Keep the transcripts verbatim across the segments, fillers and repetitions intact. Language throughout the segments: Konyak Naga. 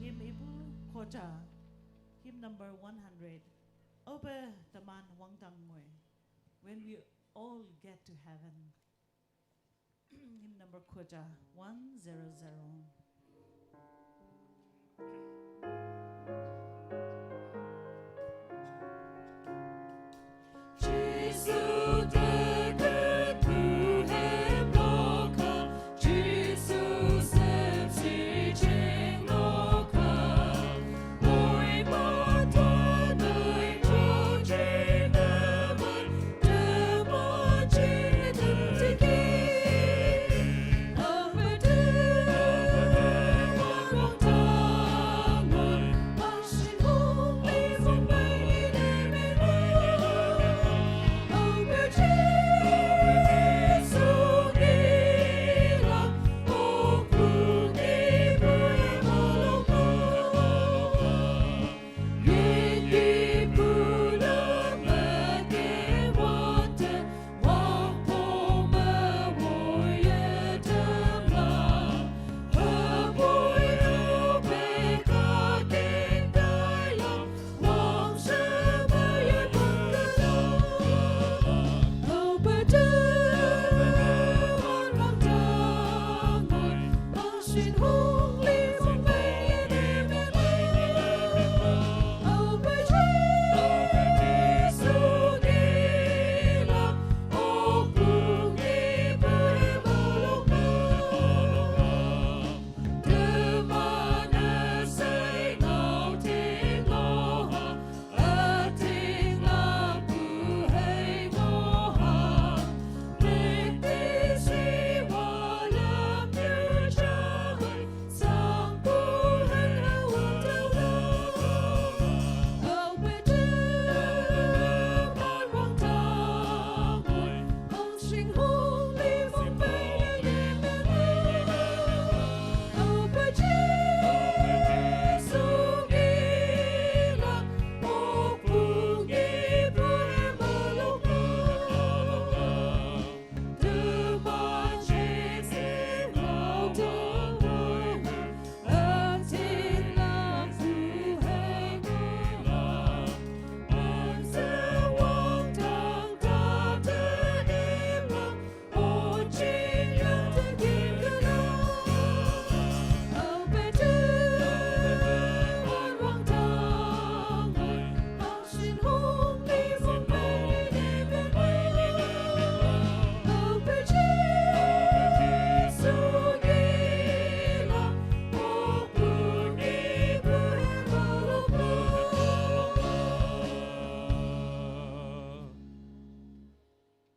Hymn ibu khoja, hymn number one hundred. Oba teman wangtang ngoi. When we all get to heaven. Hymn number khoja, one zero zero.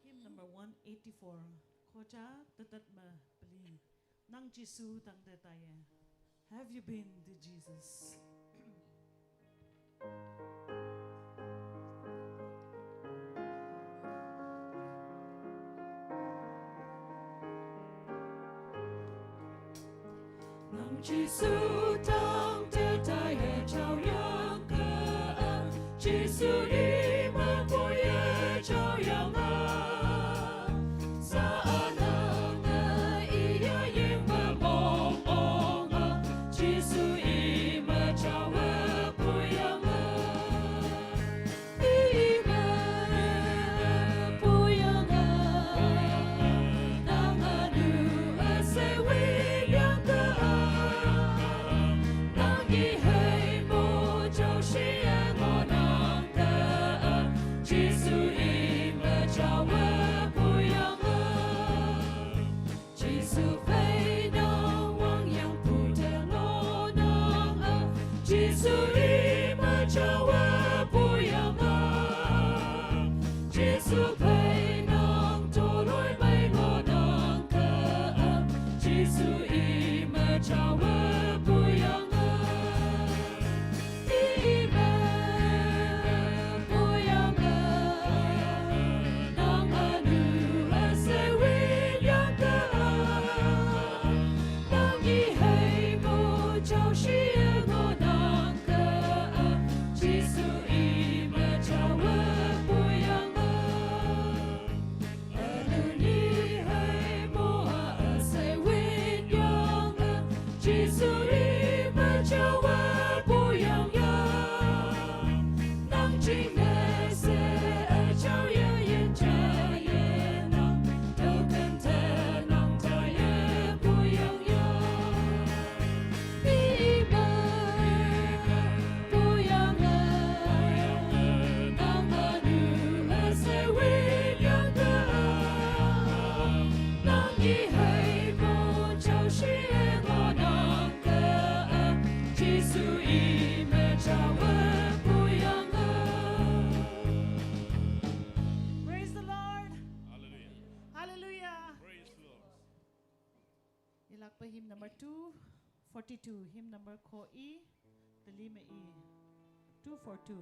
Hymn number one eighty-four. Khoja tetet me peli. Nang Jisu tang te taye. Have you been to Jesus? Nang Jisu tang te taye chao yang ke. Jisu i me poye chao yang a. Sa a na na i ya yeng me mong ong a. Jisu i me chao e poye yang a. Hymn number two forty-two, hymn number ko i, the lima i, two four two.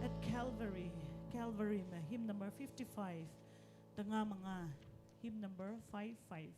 At Calvary, Calvary, hymn number fifty-five. Tanga manga, hymn number five five.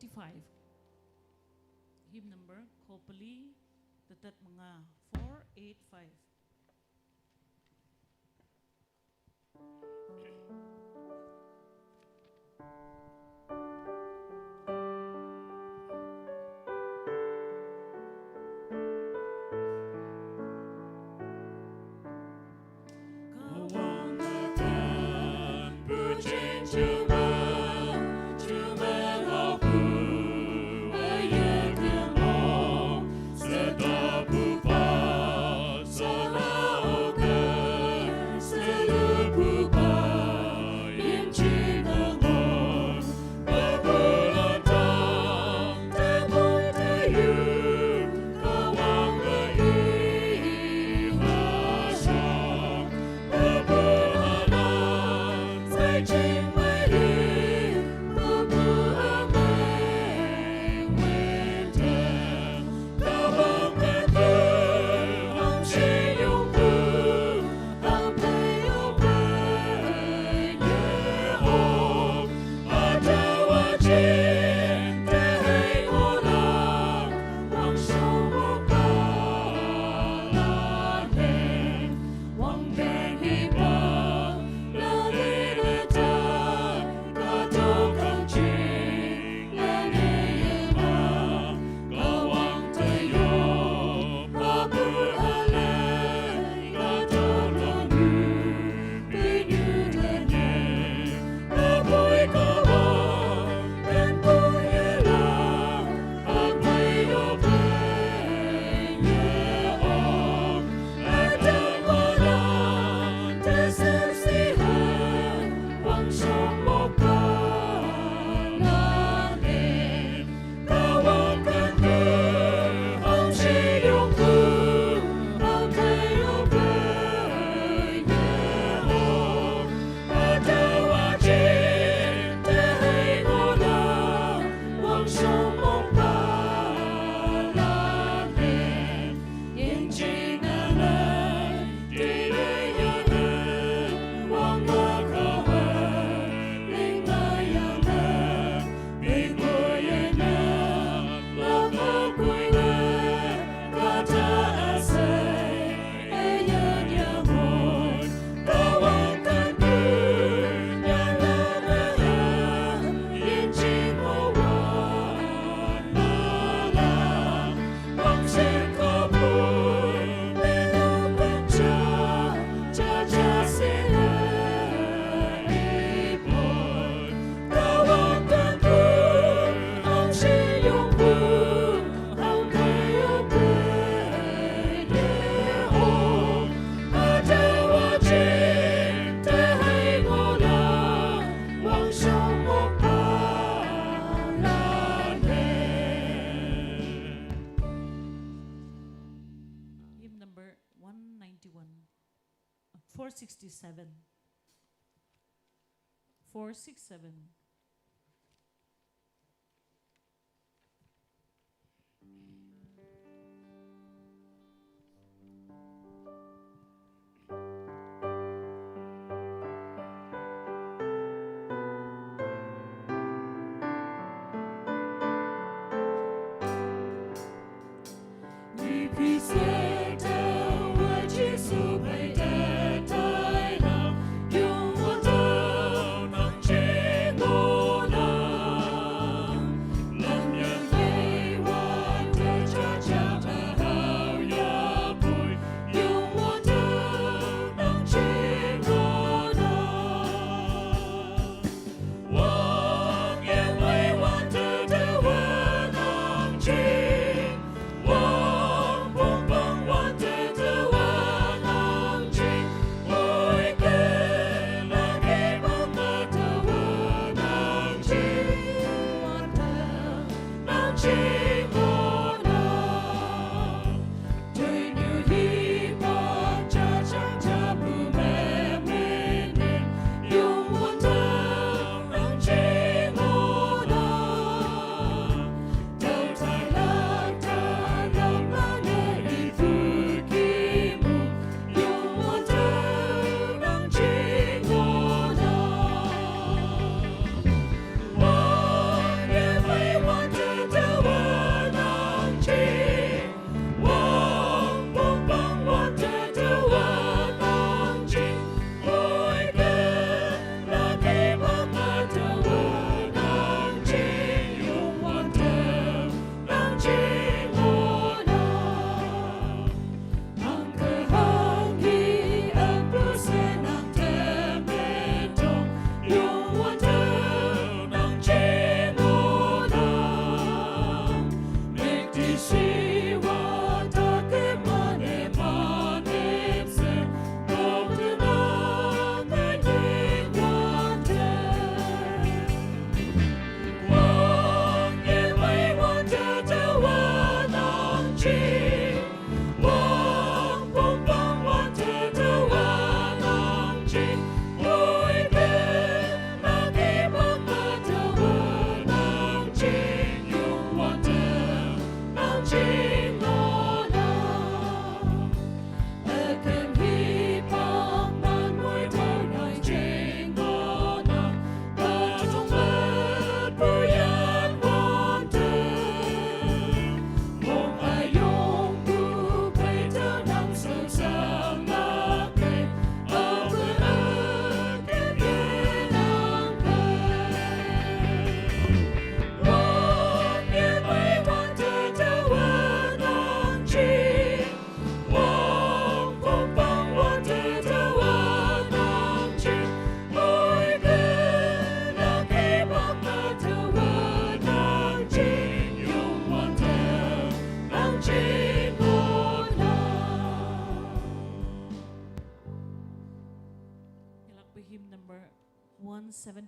eighty-five. Hymn number, Kopali, tatat manga, four eight five. Hymn number one ninety-one, four sixty-seven. Four six seven.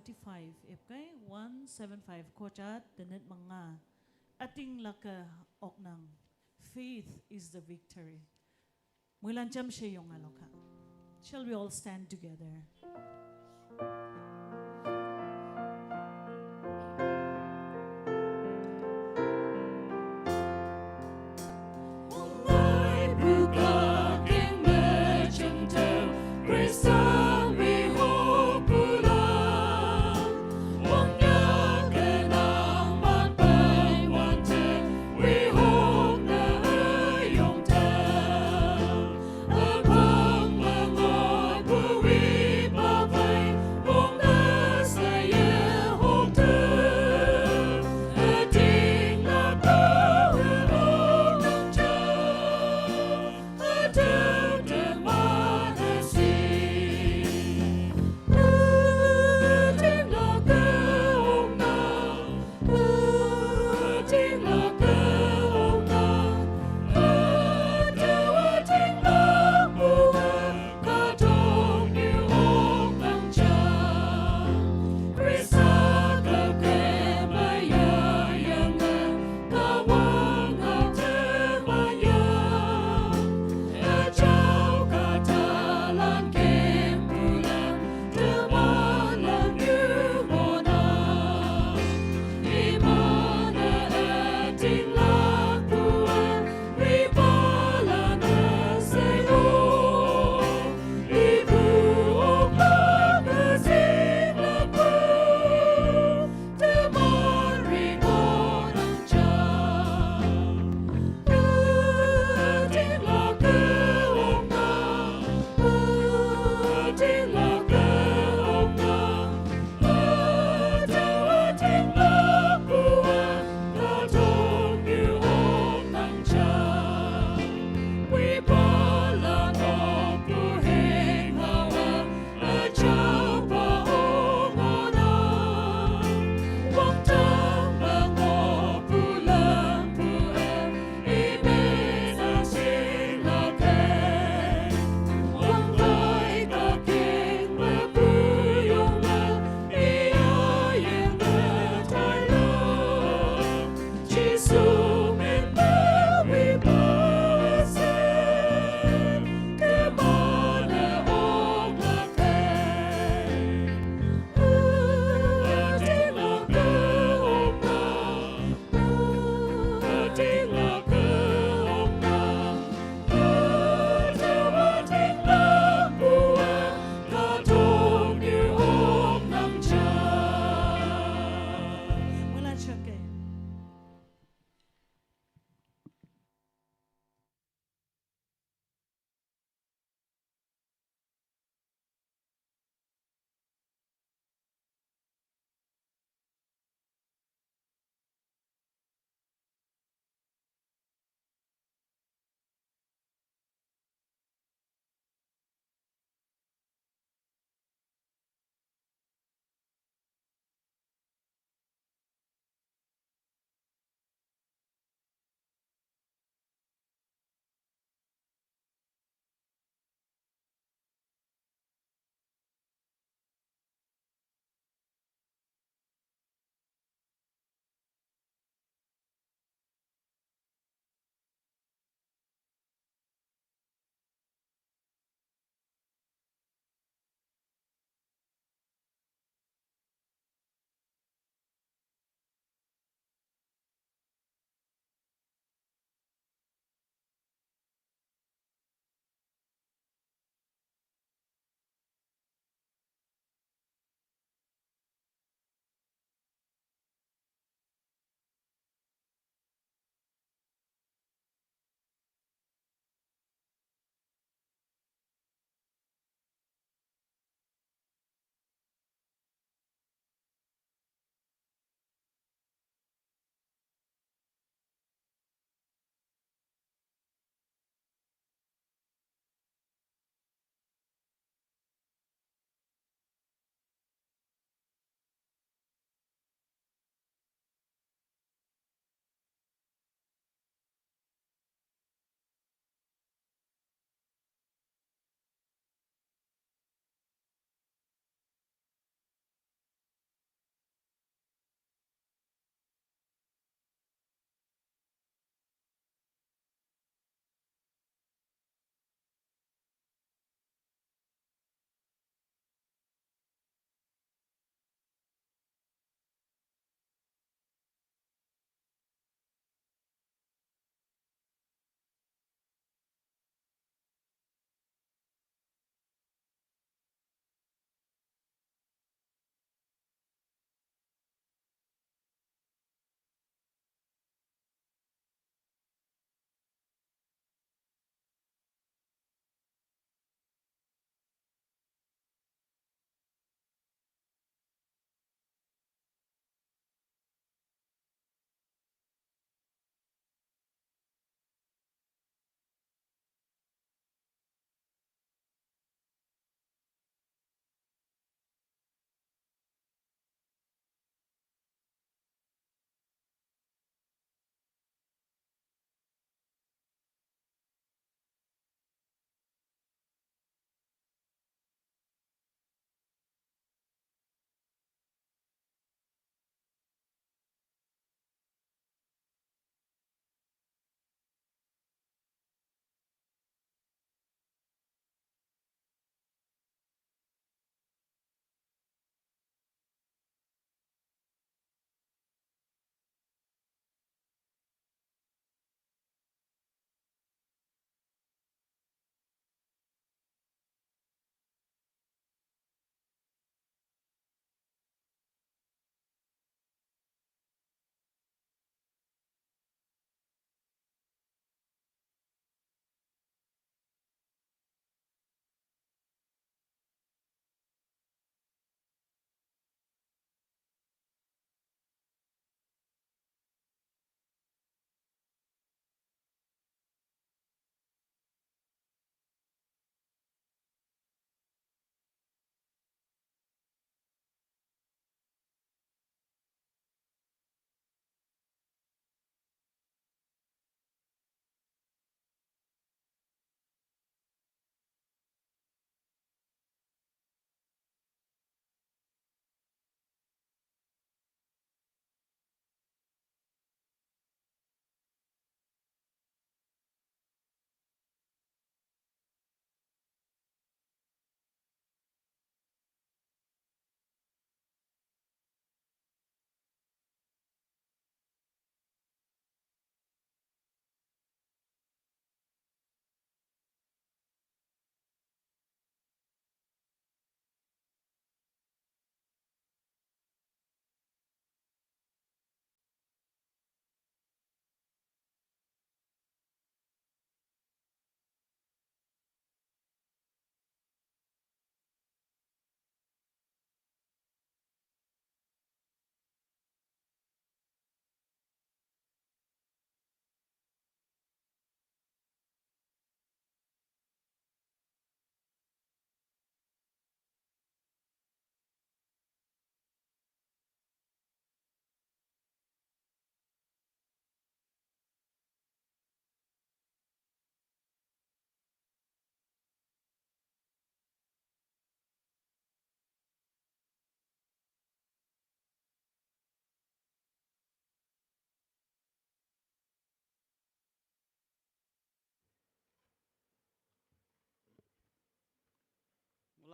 fifty-five, ep kai, one seven five, Kohat, tenet manga. Ating laka oknang. Faith is the victory. Muilan jamshe yong aloka. Shall we all stand together?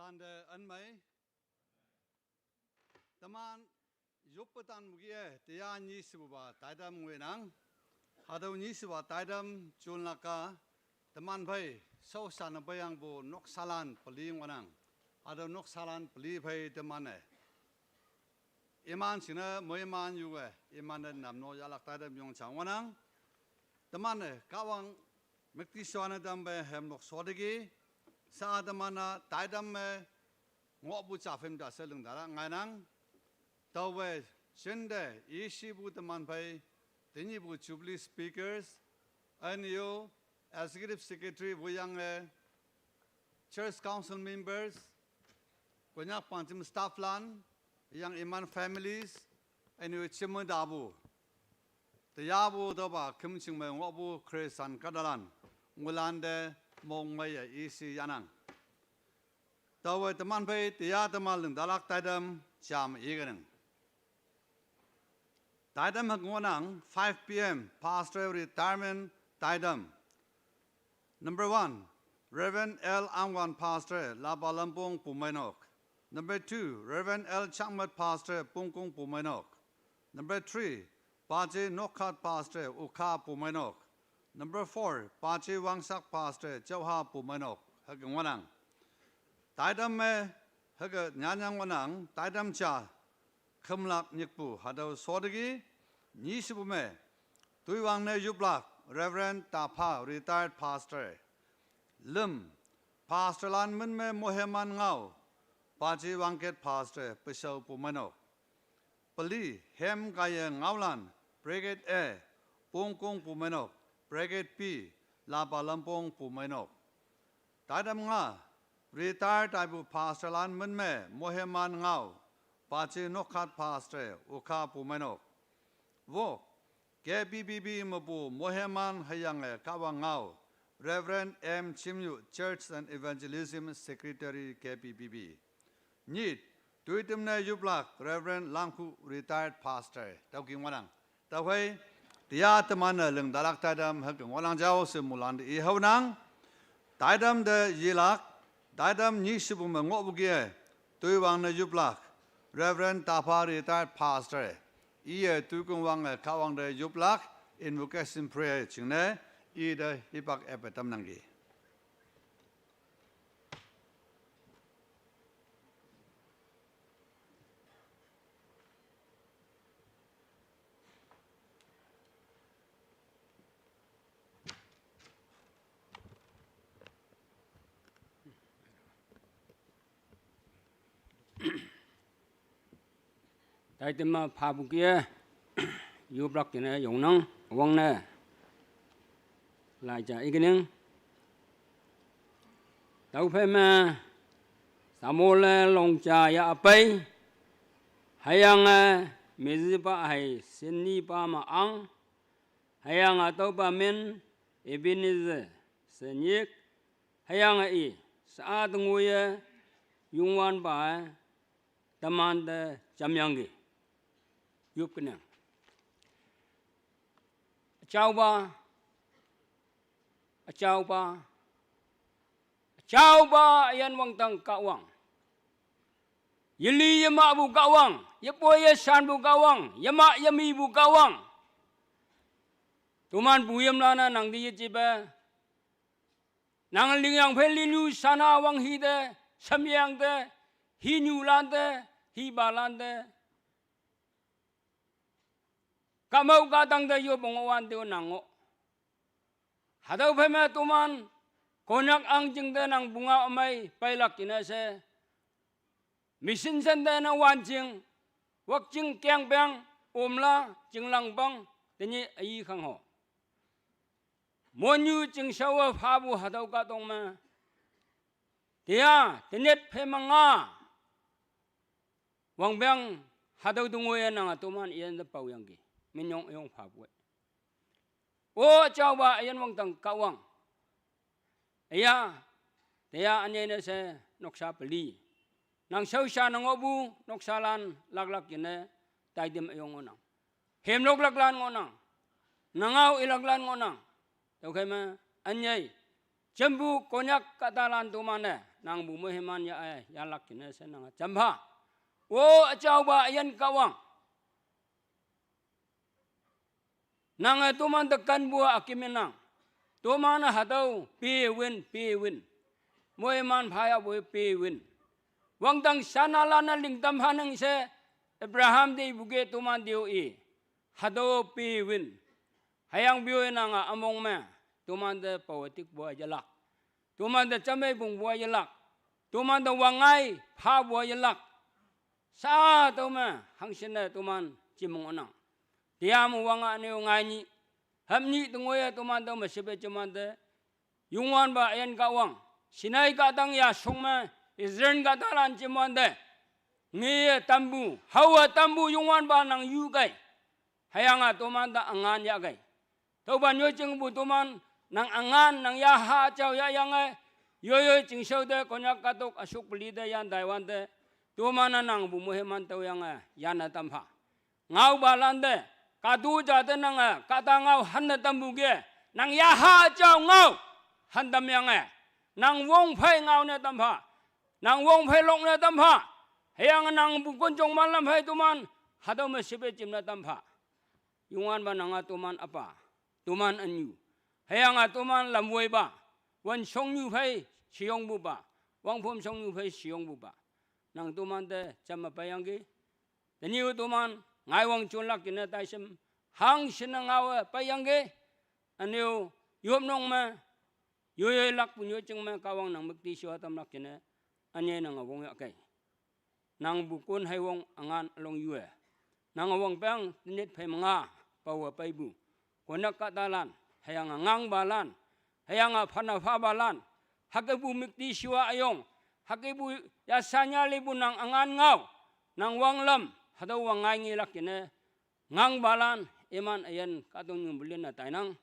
Ande anmei. Teman yoppe tan mugie, teya nyi sibuba taidam nguinang. Hatüo nyi sibuba taidam junlak-a, teman phei, shaoshan-e peiyangpu noksalan peli ngohnang. Hatüo noksalan peli phei teman-e iman shingne moiman yuwe, iman-e namno yahlak taidam yong ja ngohnang. Teman-e Kahwang müktishoane tampe hemlok shoteki, sa teman-a taidam me ngohpu ja phim ja she lingtalak ngainang. Taowe jinte ishipu teman phei, tenyihpu Jubilee speakers, üne-o Executive Secretary woiyange, Church Council members, Konyak Pangjim staff lan, hüyange iman families, üne-o jemme tapu, teyapu tüopa khümjing me ngohpu Christian kahtalan, ngulante mongmeiye ishi yahnang. Taowe teman phei teya teman lingtalak taidam jam ikenang. Taidam hüke ngohnang, five P M, Pastor Retirement taidam. Number one, Reverend L Angwan, Pastor, Lapa Lampong, Pumeinok. Number two, Reverend L Changmet, Pastor, Pungkong, Pumeinok. Number three, Paje Nokhat, Pastor, Ukha, Pumeinok. Number four, Paje Wangsak, Pastor, Jauha, Pumeinok. Hüke ngohnang. Taidam me hüke nyanyang ngohnang, taidam ja kümlak nyikpu hatüo shoteki, nyi shipu me toiwangne yoplak Reverend Tapha, retired pastor. Lüm, pastorlan min me moheman ngao, Paje Wangket, Pastor, Peshao, Pumeinok. Peli, hem kaiye ngaolan, Brigade A, Pungkong, Pumeinok, Brigade B, Lapa Lampong, Pumeinok. Taidam nga, retire taipu pastorlan min me moheman ngao, Paje Nokhat, Pastor, Ukha, Pumeinok. Wok, K B B B mepu moheman hüyange Kahwang ngao, Reverend M Chimyu, Church and Evangelism Secretary, K B B B. Nyit, toitem ne yoplak Reverend Langkhu, retired pastor, tüoki ngohnang. Tüokhei, teya teman-e lingtalak taidam hüke ngohnang jao she mulante ihaonang. Taidam te yelak, taidam nyi shipu me ngohpu kih-e, toiwangne yoplak Reverend Tapha, retired pastor, iye toikong wange Kahwang te yoplak invocation prayer jingne ite hipak epe tamnangki. Taitem-a phapu kih-e, yoplak jingne yongnang, üwangne laija ikening. Tüophei me, Samole longja ya pei, hüyange, Mezipa hei Sinipa ma ang, hüyange tüopa min, Ebenezer, she nyik, hüyange i, sha-a tengoiye, Youngwanpa-e, temante jamyangki. Yop kenang. Üjaopa, üjaopa, üjaopa üyin wangdang Kahwang. Yeli yemahpu Kahwang, yepoi yeshanpu Kahwang, yemah yemipu Kahwang. Toman puyimlan-a nangte yejipe, nang lingyang phei linyu shan-a wanghi te, shamyang te, hinyulan te, hipalan te, kahmao kahtang te yop ngohwante-o nang ngoh. Hatüo phei me toman, Konyak ahngjing te nang pungao ümei peilak jingne she, mission center ne wanjing, Wakching, Kengpeng, Omla, Jinglangpang, tenyih üyi khang ho, monyu chingshaowe phapu hatüo kahtok me, teya tenyit phei me nga wangpeng, hatüo tengoiye nange toman üyin te paoyangki, minyong üyong phapu-e. O üjaopa üyin wangdang Kahwang, iya, teya ünyei ne she noksa peli, nang shaoshan-e ngohpu noksalan laklak jingne taitem üyong ngohnang. Hemloklaklan ngohnang. Nangao ilaklan ngohnang. Tüokhei me, ünyei, Jempu Konyak kahtalan tomane, nangpu moiman ya-e, yalak kine she nange jampha. O üjaopa üyin Kahwang. Nange tomante kenpu-a ükim yenang. Tomane hatüo pe win, pe win. Moiman phayapoi pe win. Wangdang shanalan-e lingtam phanang she Abraham te ipu ke toman te-o i. Hatüo pe win. Hüyangpoi nange ümong me tomante paotikpu-a yelak. Tomante jamei pongpu-a yelak. Tomante wangngai phapu-a yelak. Sha tüome hangshinne toman jimong onang. Tiame wange üne-o ngai nyih. Hüpnyih te ngoiye toman tüome shepe jemante. Youngwanpa üyin Kahwang. Sinai kahtang yashong me Israel kahtalan jemante. Ngeye tampu, haowe tampu Youngwanpa nang yu kei. Hüyange tomante üngan yahkei. Tüopa nyoijingpu toman nang üngan, nang yaha jao yahyange, yoiyoi chingshao te, Konyak kahtok üshok peli te, yan taiwante, toman-e nangpu moiman tüoyange yanne tampha. Ngaopalante, kahto ja te nange kahta ngao hanne tampu ke, nang yaha jao ngao han tamyange, nang wong phei ngao ne tampha, nang wong phei lok ne tampha, hüyange nangpu konjong manlam phei toman, hatüo me shepe jim ne tampha. Youngwanpa nange toman üpa, toman ünyu. Hüyange toman lamwoipa, wün shongnyu phei sheyongpupa, wangphom shongnyu phei sheyongpupa. Nang tomante jamme peiyangki. Tenyih-o toman ngaiwang jonlak jingne taishem, hangshinne ngaowe peiyangki. Üne-o yopnok me, yoiyoilakpu nyoijing me Kahwang nang müktishiwa tamlak jingne, ünyei nange wongyahkei. Nangpu kon heiwong üngan ülong yue. Nange wangpeng tenyih phei me nga, paowe peipu. Konyak kahtalan, hüyange ngangpalan, hüyange phanne phapalan, hükepu müktishiwa üyong, hükepu yasanya lipu nang üngan ngao, nang wanglam, hatüo wangngai ngelak jingne, ngangpalan, iman üyin kahtoknyu linne tainang,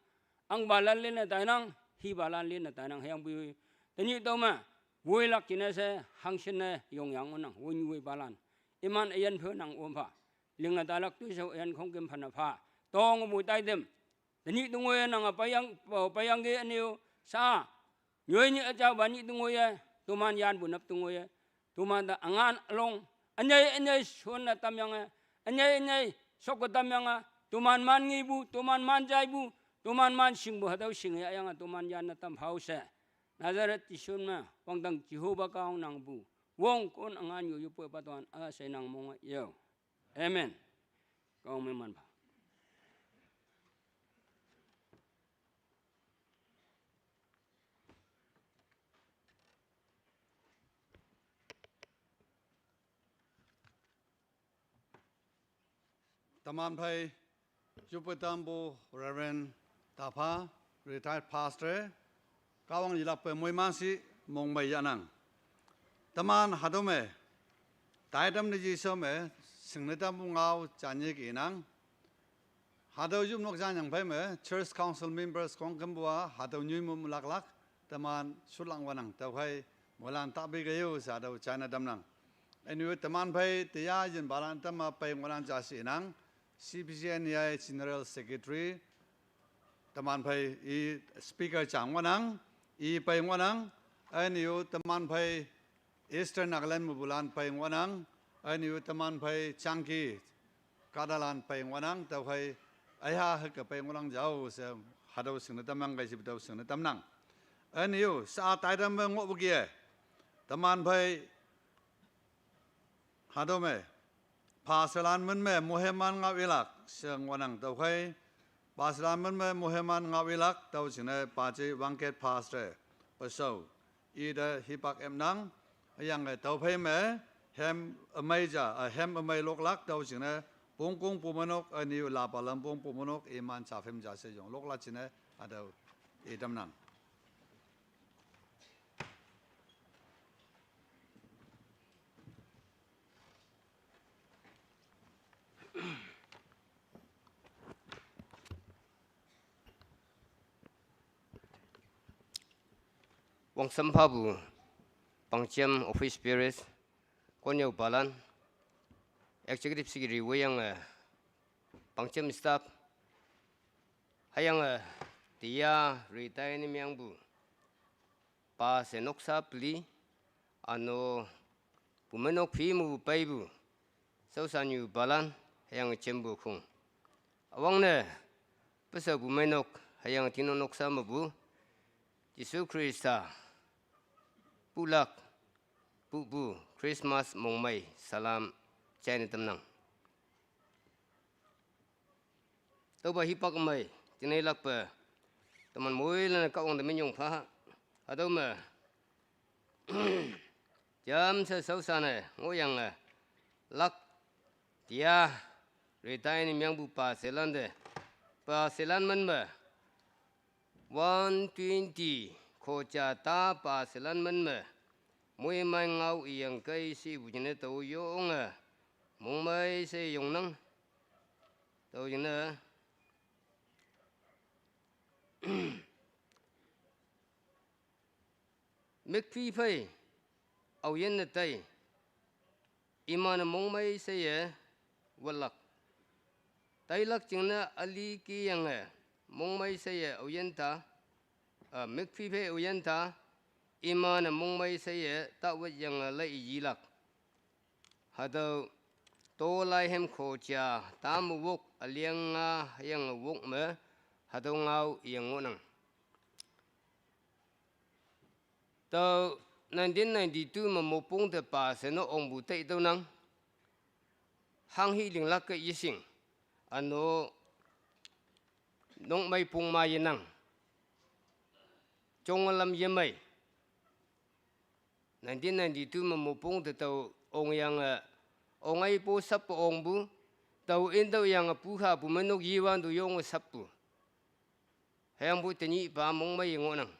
ahngpalan linne tainang, hipalan linne tainang, hüyangpoi tenyih tüome, woilak jingne she, hangshinne yongyang ngohnang, wonyu woipalan. Iman üyin phei nang ompha. Linge tailak toishao üyin khongküm phanne pha. Tongpu taitam. Tenyih te ngoiye nange peiyang, peiyangki üne-o, sha. Nyoi nyih üjaopa nyih te ngoiye, toman yanpu nap te ngoiye, tomante üngan ülong, ünyei ünyei shonne tamyange, ünyei ünyei shokke tamyange, toman man ngepu, toman man jaipu, toman man shingpu hatüo shing yahyange toman yanne tam phao she. Nazareth Jesu me, wangdang Jehovah Kahwang nangpu, wong kon üngan yo yoppe patoan üshei nang monge yo. Amen. Kahwang me manpha. Teman phei, yoppe tampu Reverend Tapha, retired pastor, Kahwang yelakpe moiman shi mongmei yahnang. Teman hatüo me, taitam ne Jesu me, shingne tampu ngao janye kenang. Hatüo yopnok janyang phei me, Church Council members khongkümpu-a, hatüo nyoi mumlaklak, teman shotlang wanang, tüokhei, moilan tape ke yo, she hatüo jaine tamnang. Üne-o teman phei, teya yinpalan tamme pei ngohnang ja shinang, C P C N E I General Secretary, teman phei i speaker ja ngohnang, i pei ngohnang, üne-o teman phei Eastern Nagaland mepulan pei ngohnang, üne-o teman phei Changki kahtalan pei ngohnang, tüokhei üha hüke pei ngohnang jao she hatüo shingne tamnang kei shepu tüo shingne tamnang. Üne-o sha taitam me ngohpu kih-e, teman phei hatüo me, pastorlan min me moheman ngao ilak she ngohnang tüokhei, pastorlan min me moheman ngao ilak tüo jingne paje wangket pastor, Pastor, ite hipak emnang, hüyange tüophei me, hem ümei ja, eh, hem ümei loklak tüo jingne, pongkong pumenok, üne-o lapalan pong pumenok, iman ja phim ja she yong loklak jingne, hatüo itamnang. Wangsam phapu, Pangjem office bearers, konnyüopalan, executive secretary woiyange, Pangjem staff, hüyange, teya retire ne mengpu, pa se noksa peli, ano bumeinok phi mebu peibu, saosanyu balan, hüyange jempu khong. Üwangne, pesa bumeinok, hüyange tinok noksa mepu, Jesu Khrista, pulak, pupu, Christmas mongmei, salam, jaine tamnang. Tüopa hipak mei, jinei lakpe, teman moilan-e Kahwang te minyong pha, hatüo me, jamshe shaoshan-e ngohyange, lak, tia, retire ne mengpu pa selan te, pa selan men me, one twenty, khoja ta pa selan men me, moiman ngao iyangkei shepu jingne tao yonge, mongmei she yongnang, tao jingne, mükphi phei, aoyinne tai, iman-e mongmei sheye, watlak. Tailak jingne üli kiyange, mongmei sheye aoyin ta, a, mükphi phei aoyin ta, iman-e mongmei sheye, tawat yange lai yilak. Hatüo, tolai hem khoja, ta me wok, üliang nga, hüyange wok me, hatüo ngao iyang ngohnang. Tüo nineteen ninety-two me mopong te pa she no ongpu tai tüonang. Hanghi linglak ke yeshing. Üno nokmei pongma yenang. Jonglam yemei. Nineteen ninety-two me mopong te tao ongyange, ongaipo sappu ongpu, tao intüoh yange puha pu meinok yiwan tu yonge sappu. Hüyangpoi tenyihpa mongmei ngohnang.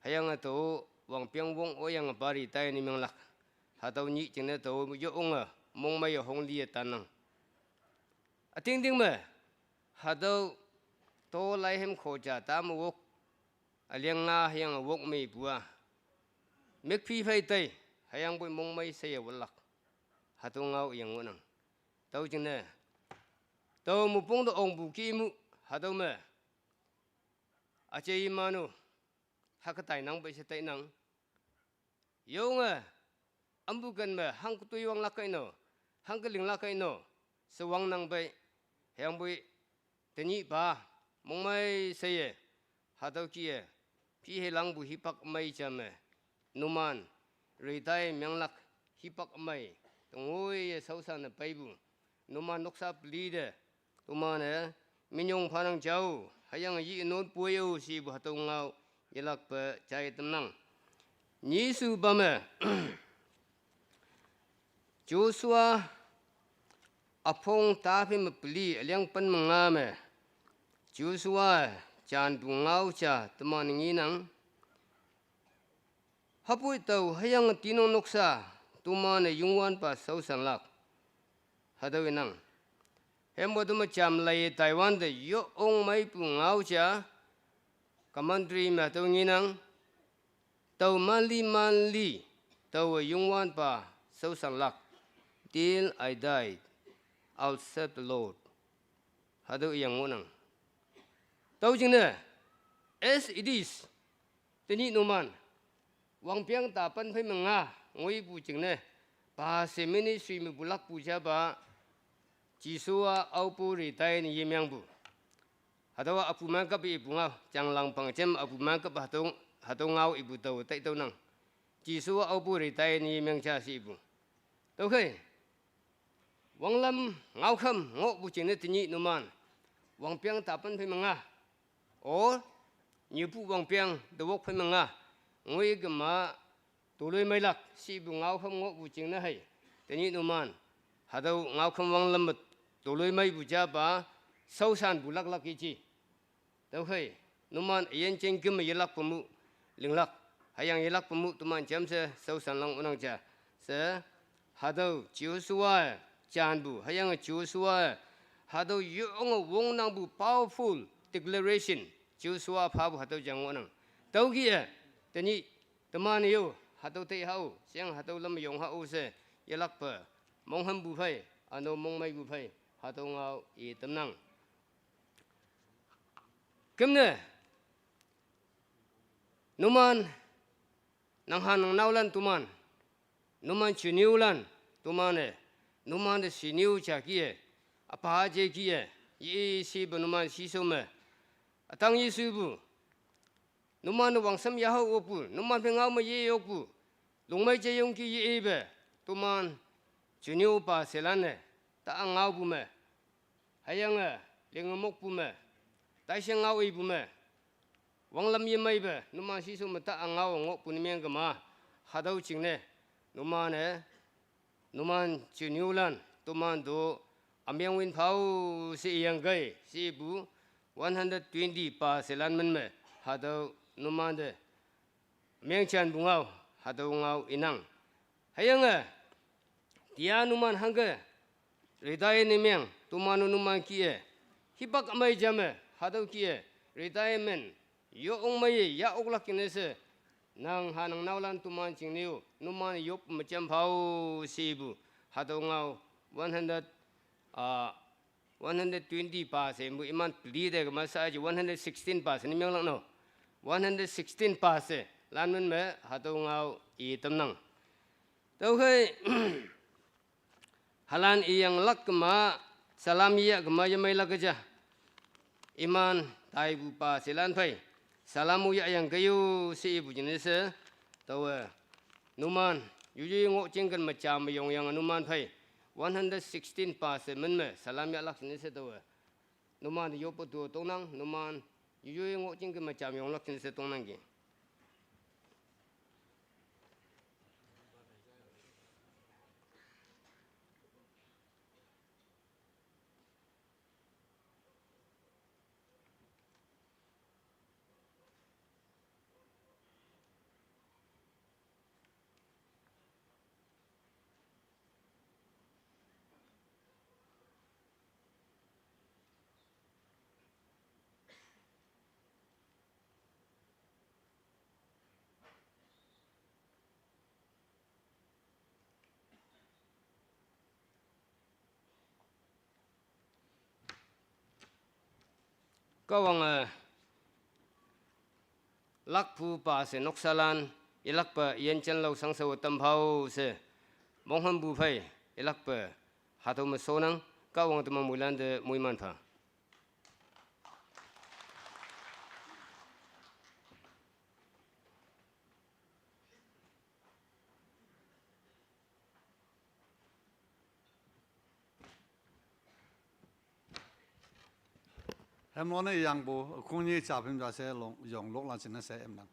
Hüyange tao wangpeng wong oyange pari tai ne menglak. Hatüo nyih jingne tao yonge mongmei honglie tannang. Ütingting me, hatüo tolai hem khoja ta me wok, üliang nga hüyange wok meipu a, mükphi phei tai, hüyangpoi mongmei sheye watlak. Hatüo ngao iyang ngohnang. Tüo jingne, tao mopong te ongpu ki mu, hatüo me, üje iman-o, hüke tainang pei she tainang. Yonge, ampu ken me hangke toi wanglak kei no, hangke linglak kei no, she wangnang pei, hüyangpoi, tenyihpa, mongmei sheye, hatüo kih-e, phi helangpu hipak mei ja me, numan, retire menglak, hipak mei, tongoi ye shaoshan-e peipu, numan noksa peli te, toman-e, minyong phanang jao, hüyange yi non poi-o shepu hatüo ngao, yelakpe jai tamnang. Nyishupa me, Joshua üpong ta phei me peli, üliang pen me nga me, Joshua janpu ngao ja teman ngenang. Hüpoi tao hüyange tinok noksa, toman-e Youngwanpa shaoshanlak. Hatüo inang. Hempo tüome jamlaiye taiwante yo ong meipu ngao ja, commentary me hatüo ngenang. Tao manli manli, taowe Youngwanpa shaoshanlak. Till I die, I'll serve the Lord. Hatüo iyang ngohnang. Tüo jingne, as it is, tenyih numan, wangpeng ta pen phei me nga, ngoipu jingne, pa she ministry me pulakpu japa, Jesu-a aopu retire ne yemengpu. Hatüowa apu mangkap ipu ngao, janglang pang jem apu mangkap hatüo, hatüo ngao ipu tao tai tüonang. Jesu-a aopu retire ne yemeng ja she ipu. Tüokhei, wanglam ngaokham ngohpu jingne tenyih numan, wangpeng ta pen phei me nga, o, nyepu wangpeng te wok phei me nga, ngoi kema, toloi meilak, shepu ngaokham ngohpu jingne hei, tenyih numan, hatüo ngaokham wanglam me toloi meipu japa, shaoshanpu laklak yeji. Tüokhei, numan üyin jeng küm me yelakpe mu, linglak, hüyange yelakpe mu teman jamshe shaoshanlang ngohnang ja. She, hatüo Joshua-e janpu, hüyange Joshua-e, hatüo yonge wongnangpu powerful declaration, Joshua phapu hatüo jang ngohnang. Tüokih-e, tenyih, teman-e yo, hatüo tei hao, sheyange hatüo lam yong hao she, yelakpe, monghampu phei, üno mongmeipu phei, hatüo ngao i tamnang. Kümne, numan, nang ha nang naolan toman, numan chuniulan tomane, numante siniu ja kih-e, apa je kih-e, ye-i sipe numan sisome, ütang Jesupu, numante wangsham yahao okpu, numan phei ngao me ye okpu, lungmei je yongki ye-ipe, toman chuniupa shelan-e, ta-a ngaopu me, hüyange, linge mokpu me, taishe ngao ipu me, wanglam yemeipe, numan sisome ta-a ngao ngohpu ne mengkema, hatüo jingne, numane, numan chuniulan, toman to, ümeng win phao she iyangkei, shepu, one hundred twenty pa shelan min me, hatüo numante, mengjanpu ngao, hatüo ngao inang. Hüyange, tia numan hangke, retire ne meng, toman-o numan kih-e, hipak ümei jame, hatüo kih-e, retirement, yo ongmeiye, ya oklak jingne she, nang ha nang naolan toman jingne-o, numan yop me jam phao shepu, hatüo ngao, one hundred, ah, one hundred twenty pa she mpu iman peli te kema sa aji one hundred sixteen pa she ne menglak no. One hundred sixteen pa she lan min me hatüo ngao i tamnang. Tüokhei, halan iyanglak kema, salam yah kema yemeilak ja. Iman taipu pa shelan phei, salam-o yahyangkei-o she ipu jingne she, taowe, numan, yuyoi ngoh jingken me ja me yongyange numan phei, one hundred sixteen pa she min me, salam yahlak jingne she taowe, numan yoppe tu tongnang, numan, yuyoi ngoh jingken me ja me yonglak jingne she tongnangki. Kahwange, eh, lakpu pa she noksalan, ilakpe yin janlao shangshao tam phao she, monghümpu phei, ilakpe, hatüo me shonang, Kahwang teman moilan te moiman pha. Hemlone yangpu, khongni ja phim ja she long, yong loklan jingne she emnang.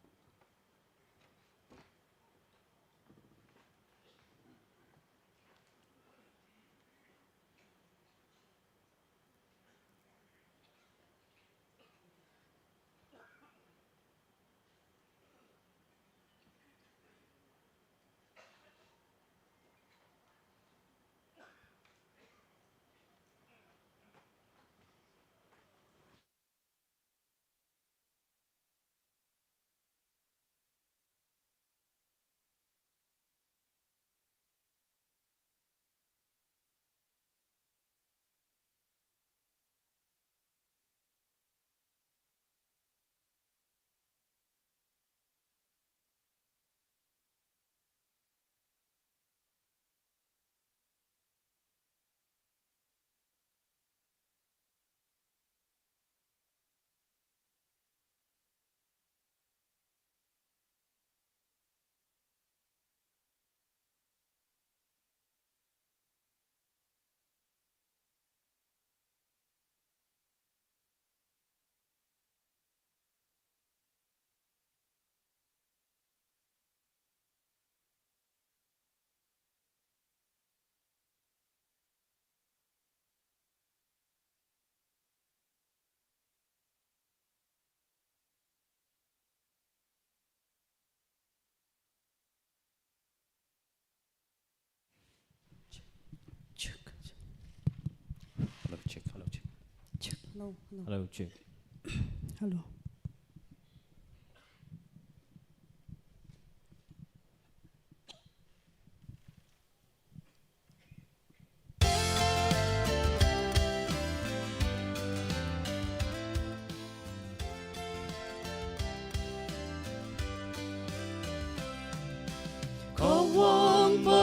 Check. Hello, check. Hello, check. Check. Hello, hello. Hello, check. Hello.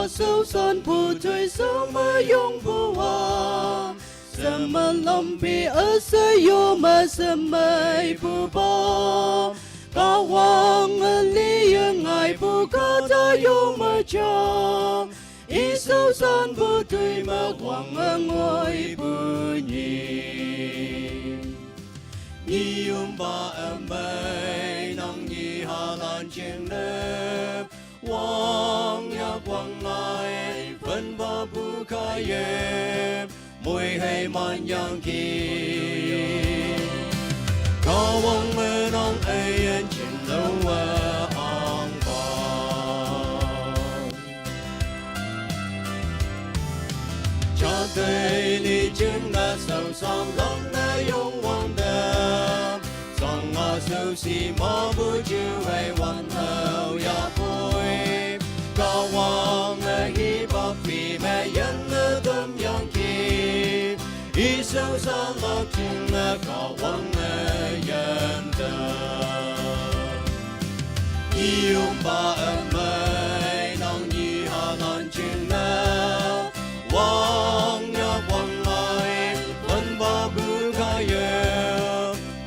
受伤不退，什么用不完？什么浪费，而谁又买什么不报？高望而立人爱不可，他又么讲？一受伤不退，么望而爱不你。你用把恩美，让你哈兰经历。 望呀望爱，分吧不开眼，每黑蛮阳气。高望了让爱眼睛了我昂邦。家对你经的受伤，让那勇往的。 上啊，手是麻木就会往后呀退。高望的一百匹没人的东洋气，一手上拉紧的高望的人的。一用把恩美，让一下难经的。 望呀望来，分吧不开眼，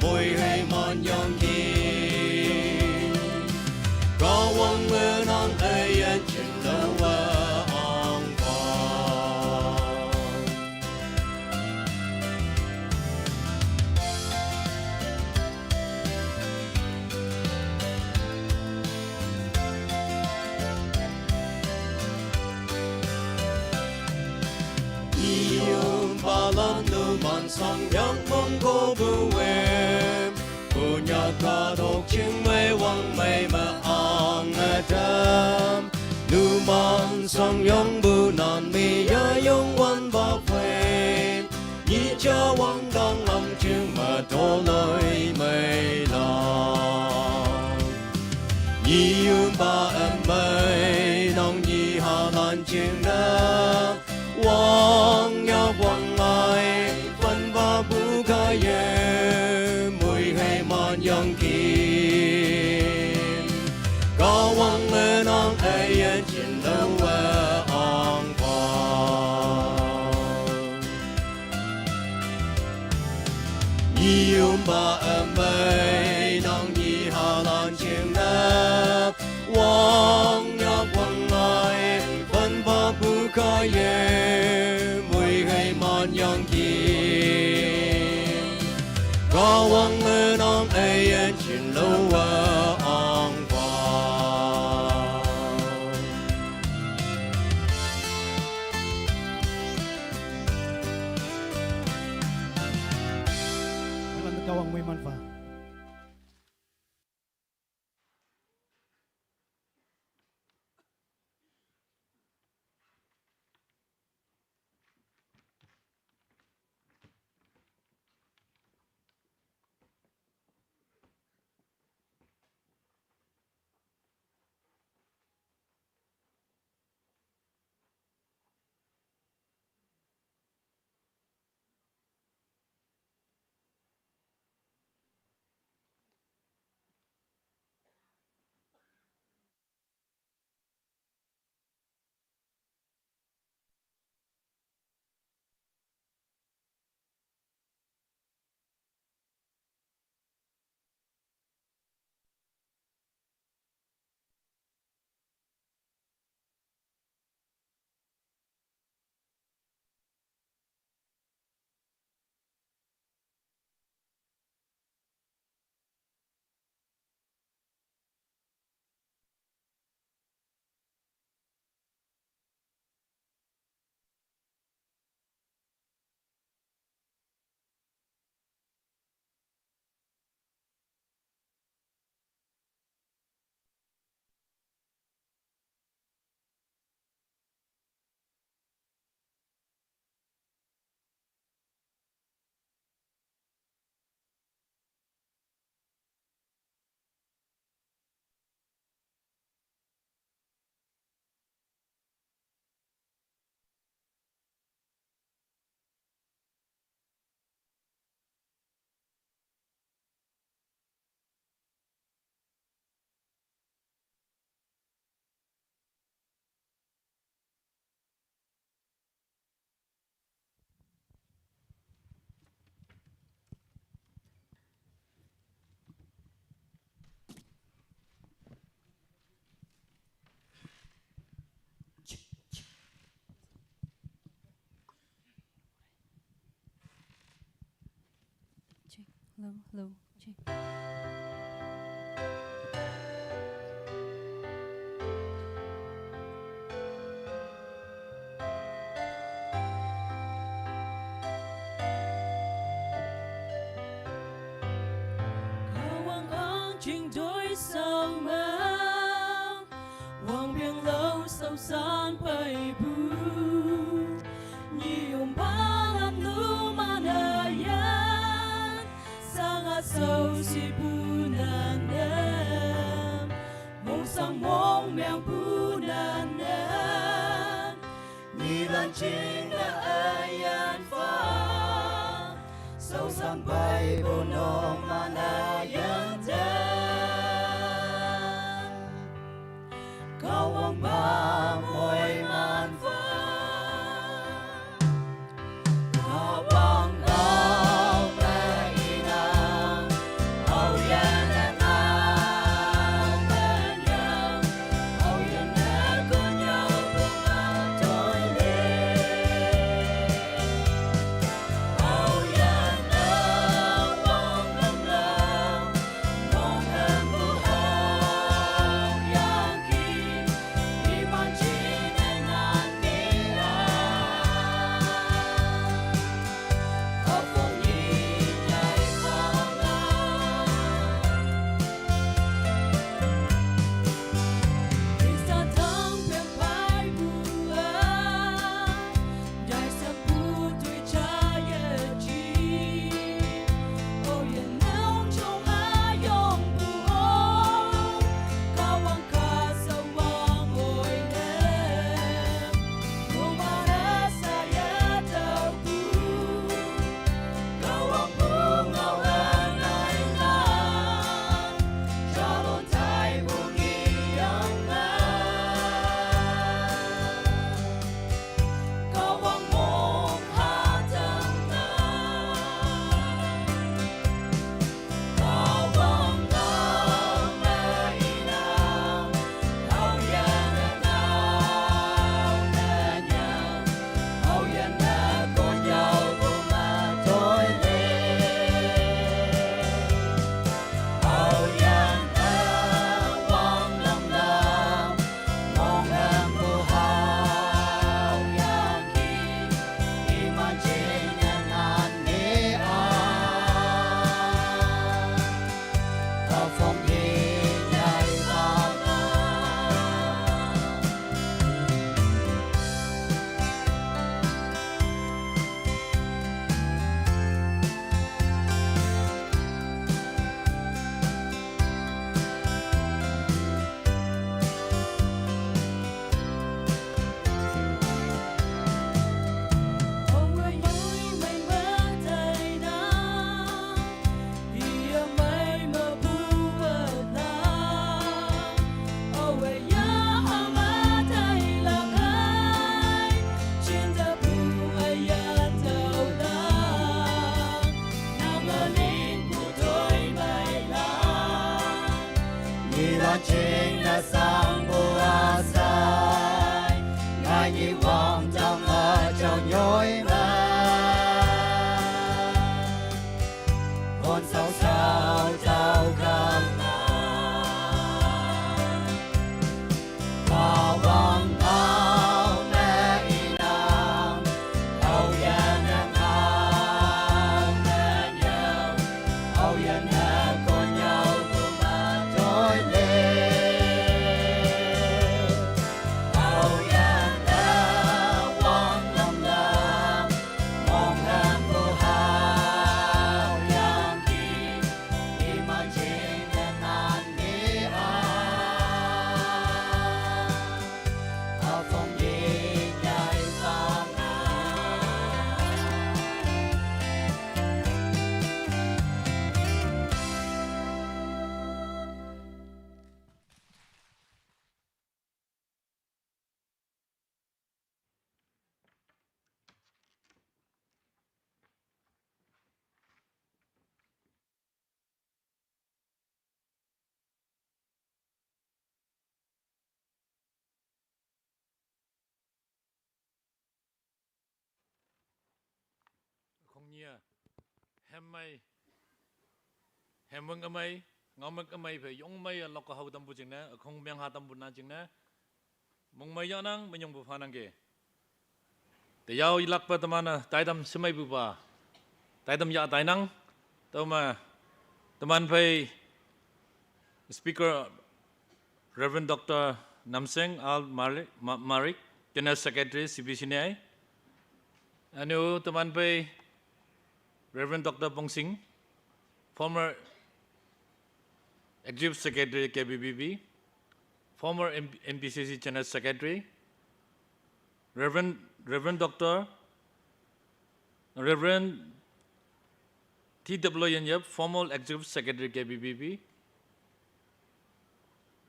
每黑蛮阳气。高望了让爱眼睛了我昂邦。 Iyong palanduman sang yang mong ko buwim. Punya kadok ching may wang may maang adam. Numan sang yang bunan mi ya yung wan ba fwe. 你家望当郎君么多来没啦？你用把恩美，让你哈兰经的，望呀望来，分吧不开眼，每黑蛮阳气。高望了让爱眼睛的我昂邦。 你用把恩美，让你哈兰经的，望呀望来，分吧不开眼，每黑蛮阳气。高望了让爱眼睛了我昂邦。 Kawang muy manfa. Hello, hello. Check. Kawang ang ching doi sao mang, wang biang lo sao san pai bu. Nyi yong balam lu manayan, sang a sao si bu nan nem, mong sang mong miang bu nan nem. Nyi lan ching na ayan fa, sao san pai bu nong manayan dem. Kawang ba moi man fa. Kawang ba moi ina. Au yan na au man yang. Au yan na kon yau bu ma toi le. Au yan na wang lam lam. Nyi la ching na sang bu a sai, ngai nyi wang tang a chau nyoi ma. Hon sao sao tau kang na. Kawang ngau me inang, au yan ngau me nyau, au yan na kon nyau bu ma toi le. Au yan na wang lam lam, mong lam bu hau yang ki, iman jing na nan mi a. Khong nyia, hem mai, Hemweng amei, ngaomük amei phei yongmei a lok kahao tampu jingne, akhong meng ha tampu nan jingne, mongmei yanang, menyongpu phanang ke. Teyao yelakpa teman-e, taitam shemeipupa, taitam ya tainang, tüome, teman phei Speaker Reverend Doctor Namseng Al Mari-, Ma-, Marik, General Secretary C B C N I. Üne-o teman phei Reverend Doctor Pongsing, former Executive Secretary K B B B, former M-, M P C C General Secretary, Reverend, Reverend Doctor, Reverend T W Yenyep, former Executive Secretary K B B B,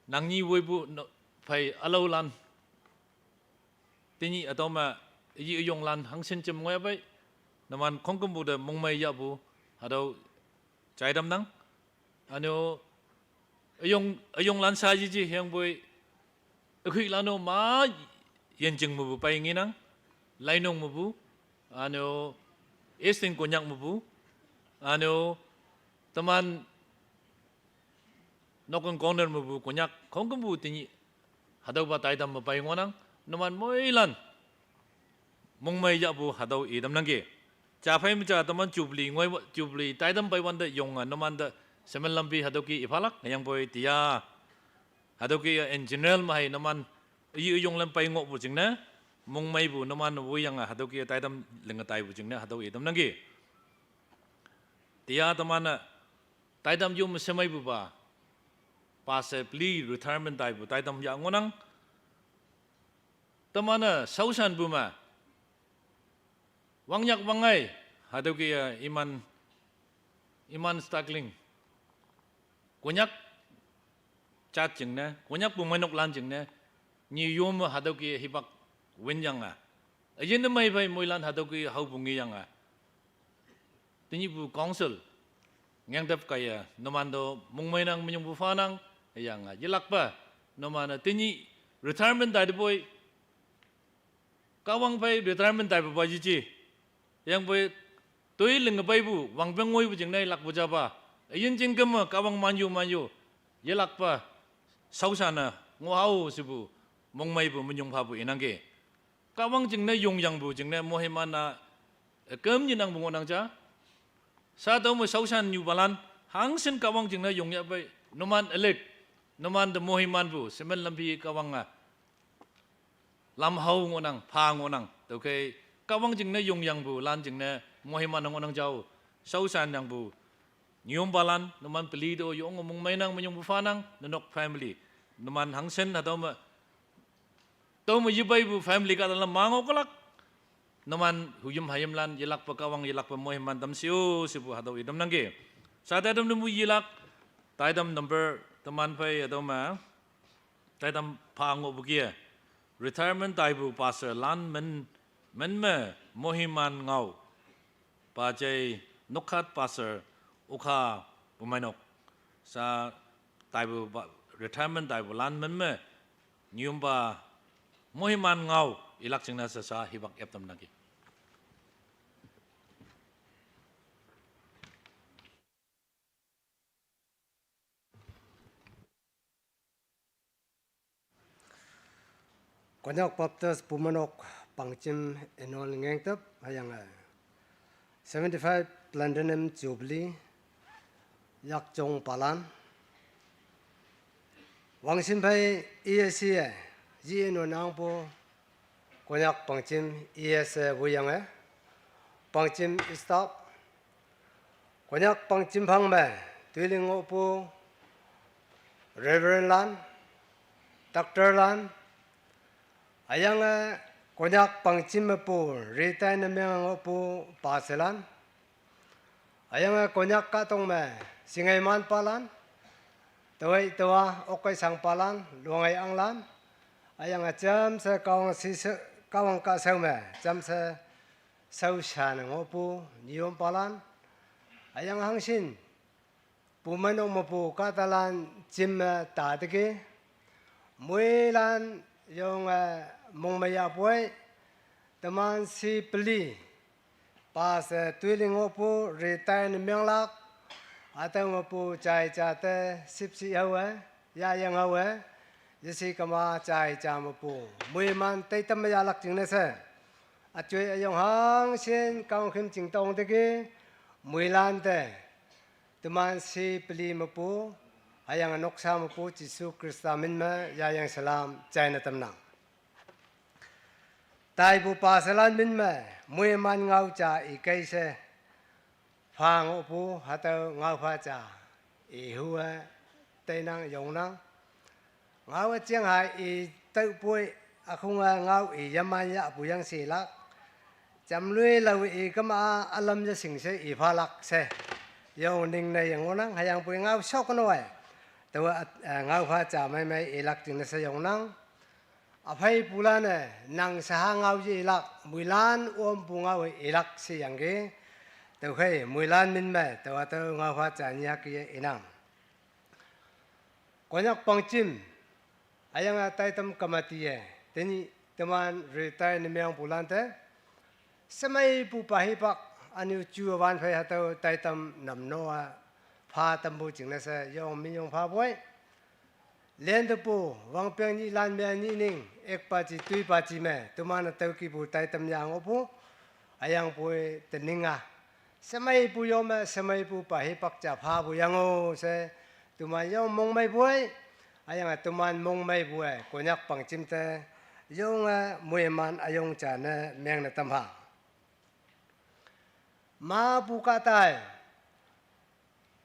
nang nyi woipu no, phei ülaolan, tenyih hatüo me, yi üyonglan hangshin jem ngoi pei, numan khongkümpu te mongmei yahpu, hatüo jai tamnang. Üne-o, üyong, üyonglan sha yeji hüyangpoi, ükhilan-o ma, Yenching mepu pei ngenang, Lainong mepu, üne-o, Eastern Konyak mepu, üne-o, teman Northern Konyak mepu Konyak, khongkümpu tenyih, hatüopa taitam me pei ngohnang, numan moilan mongmei yahpu hatüo i tamnang ke. Ja phei me ja teman Jubilee ngoi, Jubilee taitam peiwante yonge numan te shemen lampi hatüo ke iphalak, hüyangpoi tiya. Hatüo ke in general me hei numan, yi üyonglan pei ngohpu jingne, mongmeipu numan woiyange hatüo ke taitam linge taipu jingne hatüo i tamnang ke. Tiya teman-e, taitam yome shemeipupa, pastor peli retirement taipu taitam ya ngohnang. Teman-e shaoshanpu me, wangnyak wangngai, hatüo ke, eh, iman, iman struggling. Konyak jat jingne, Konyakpu meinoklan jingne, nyi yome hatüo ke hipak winyange. Üyin ne mei phei moilan hatüo ke haopu ngeyange. Tenyihpu council, ngengtep kaiye, numan to mongmeinang menyongpu phanang, hüyange, yelakpa, numan-e tenyih retirement taitepoi, Kahwang phei retirement taipupa yeji. Hüyangpoi toi linge peipu, wangpeng ngoipu jingne lakpu japa. Üyin jing keme Kahwang manyu manyu, yelakpa, shaoshan-e ngoh hao shepu, mongmeipu menyong phapu inang ke. Kahwang jingne yongyangpu jingne moiman-a, eh, kem nyinangpu ngohnang ja. Sha tüo me shaoshan nyupalan, hangshin Kahwang jingne yongyah pei, numan ülick, numan te moimanpu, shemen lampi Kahwange lam hao ngohnang, pha ngohnang, tüokhei, Kahwang jingne yongyangpulan jingne, moiman ngohnang jao, shaoshan yangpu, nyuompalan, numan peli to yonge mongmeinang menyongpu phanang, nenok family, numan hangshin hatüo me, tüo me yepeipu family kahtalan ma ngoh kelak, numan huyim hayimlan yelakpe Kahwang yelakpe moiman tamshi-o shepu hatüo i tamnang ke. Sha taitam numpu yelak, taitam number teman phei hatüo me, taitam pha ngohpu kih-e, retirement taipu pastorlan men, men me moiman ngao, pajei Nokhat pastor, Okha pumeinok, sha taipu pa, retirement taipulan men me, nyuompa, moiman ngao, ilak jingne she sha hipak ep tamnang ke. Konyak Baptist Bumeinok Pangjim Annual Ngengtep hüyange seventy-five Platinum Jubilee yakjongpalan, wangshin phei E S C-e, yi nonangpu, Konyak Pangjim E S-e woiyange, Pangjim staff, Konyak Pangjim phang me toiling ngohpu Reverend lan, Doctor lan, hüyange Konyak Pangjim mepu retire ne meng ngohpu pastor lan, hüyange Konyak kahtok me shingei manpalan, tüokhei tüowa okkei shangpalan, luangei anglan, hüyange jamshe Kahwang shishe, Kahwang kahshao me jamshe shaoshan ngohpu nyuompalan, hüyange hangshin Bumeinok mepu kahtalan jim me tateki, moilan yonge mongmeiyahpoi, teman shi peli, pastor toiling ngohpu retire ne menglak, Hatüo mepu jai ja te shüpshe haowe, yayang haowe, yeshe kema jai ja mepu moiman teitam me yahlak jingne she, üjoi üyong hangshin kaongkhüm ching tong teki, moilan te teman she peli mepu, hüyange noksa mepu Jesu Khrista min me yayang salam jaine tamnang. Taipu paselan min me moiman ngao ja ikei she pha ngohpu hatüo ngaopha ja ihu-e teinang yongnang. Ngao üjeng ha i tüopoi ükhunge ngao i yaman yahpu yang shelak. Jamloi lao i kema ülam yeshing she iphalak she yong ningne yengohnang, hüyangpoi ngao shok no-e taowa, eh, ngaopha ja meimei ilak jingne she yongnang. Üpheipulan-e nang shaha ngao ye ilak, moilan ompu ngao ilak sheyangki. Tüokhei moilan min me taowa tüo ngaopha ja nyi hüke inang. Konyak Pangjim, hüyange taitam committee-e tenyih teman retire ne mengpulan te shemeipupa hipak ünyu ju wan phei hatüo taitam namno-a pha tampu jingne she yong minyong phapoi. Lentepu wangpeng nyihlan me nyih ning, ikpa ji toipa ji me teman-e tüokihpu taitam ya ngohpu, hüyangpoi tening-a shemeipu yo me shemeipupa hipak ja phapu yang-o she teman yong mongmeipoi. Hüyange teman mongmeipu-e Konyak Pangjim te yonge moiman üyong ja ne mengne tampha. Mapu kahta-e,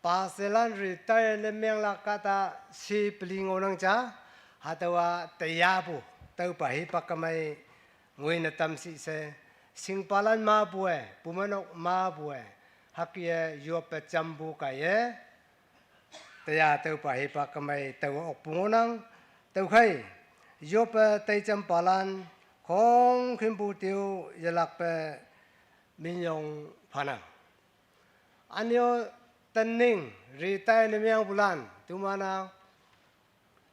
paselan retire ne menglak kahta she peli ngohnang ja, hatüowa teyapu, tüopa hipak kemei ngoine tamshi she, shingpalan mapu-e, pumenok mapu-e, hüke-e yoppe jampu kaiye teya tüopa hipak kemei taowe okpu ngohnang. Tüokhei yoppe teijampalan khongkhümpu teo yelakpe minyong phanang. Ünyu tening retire ne mengpulan teman-a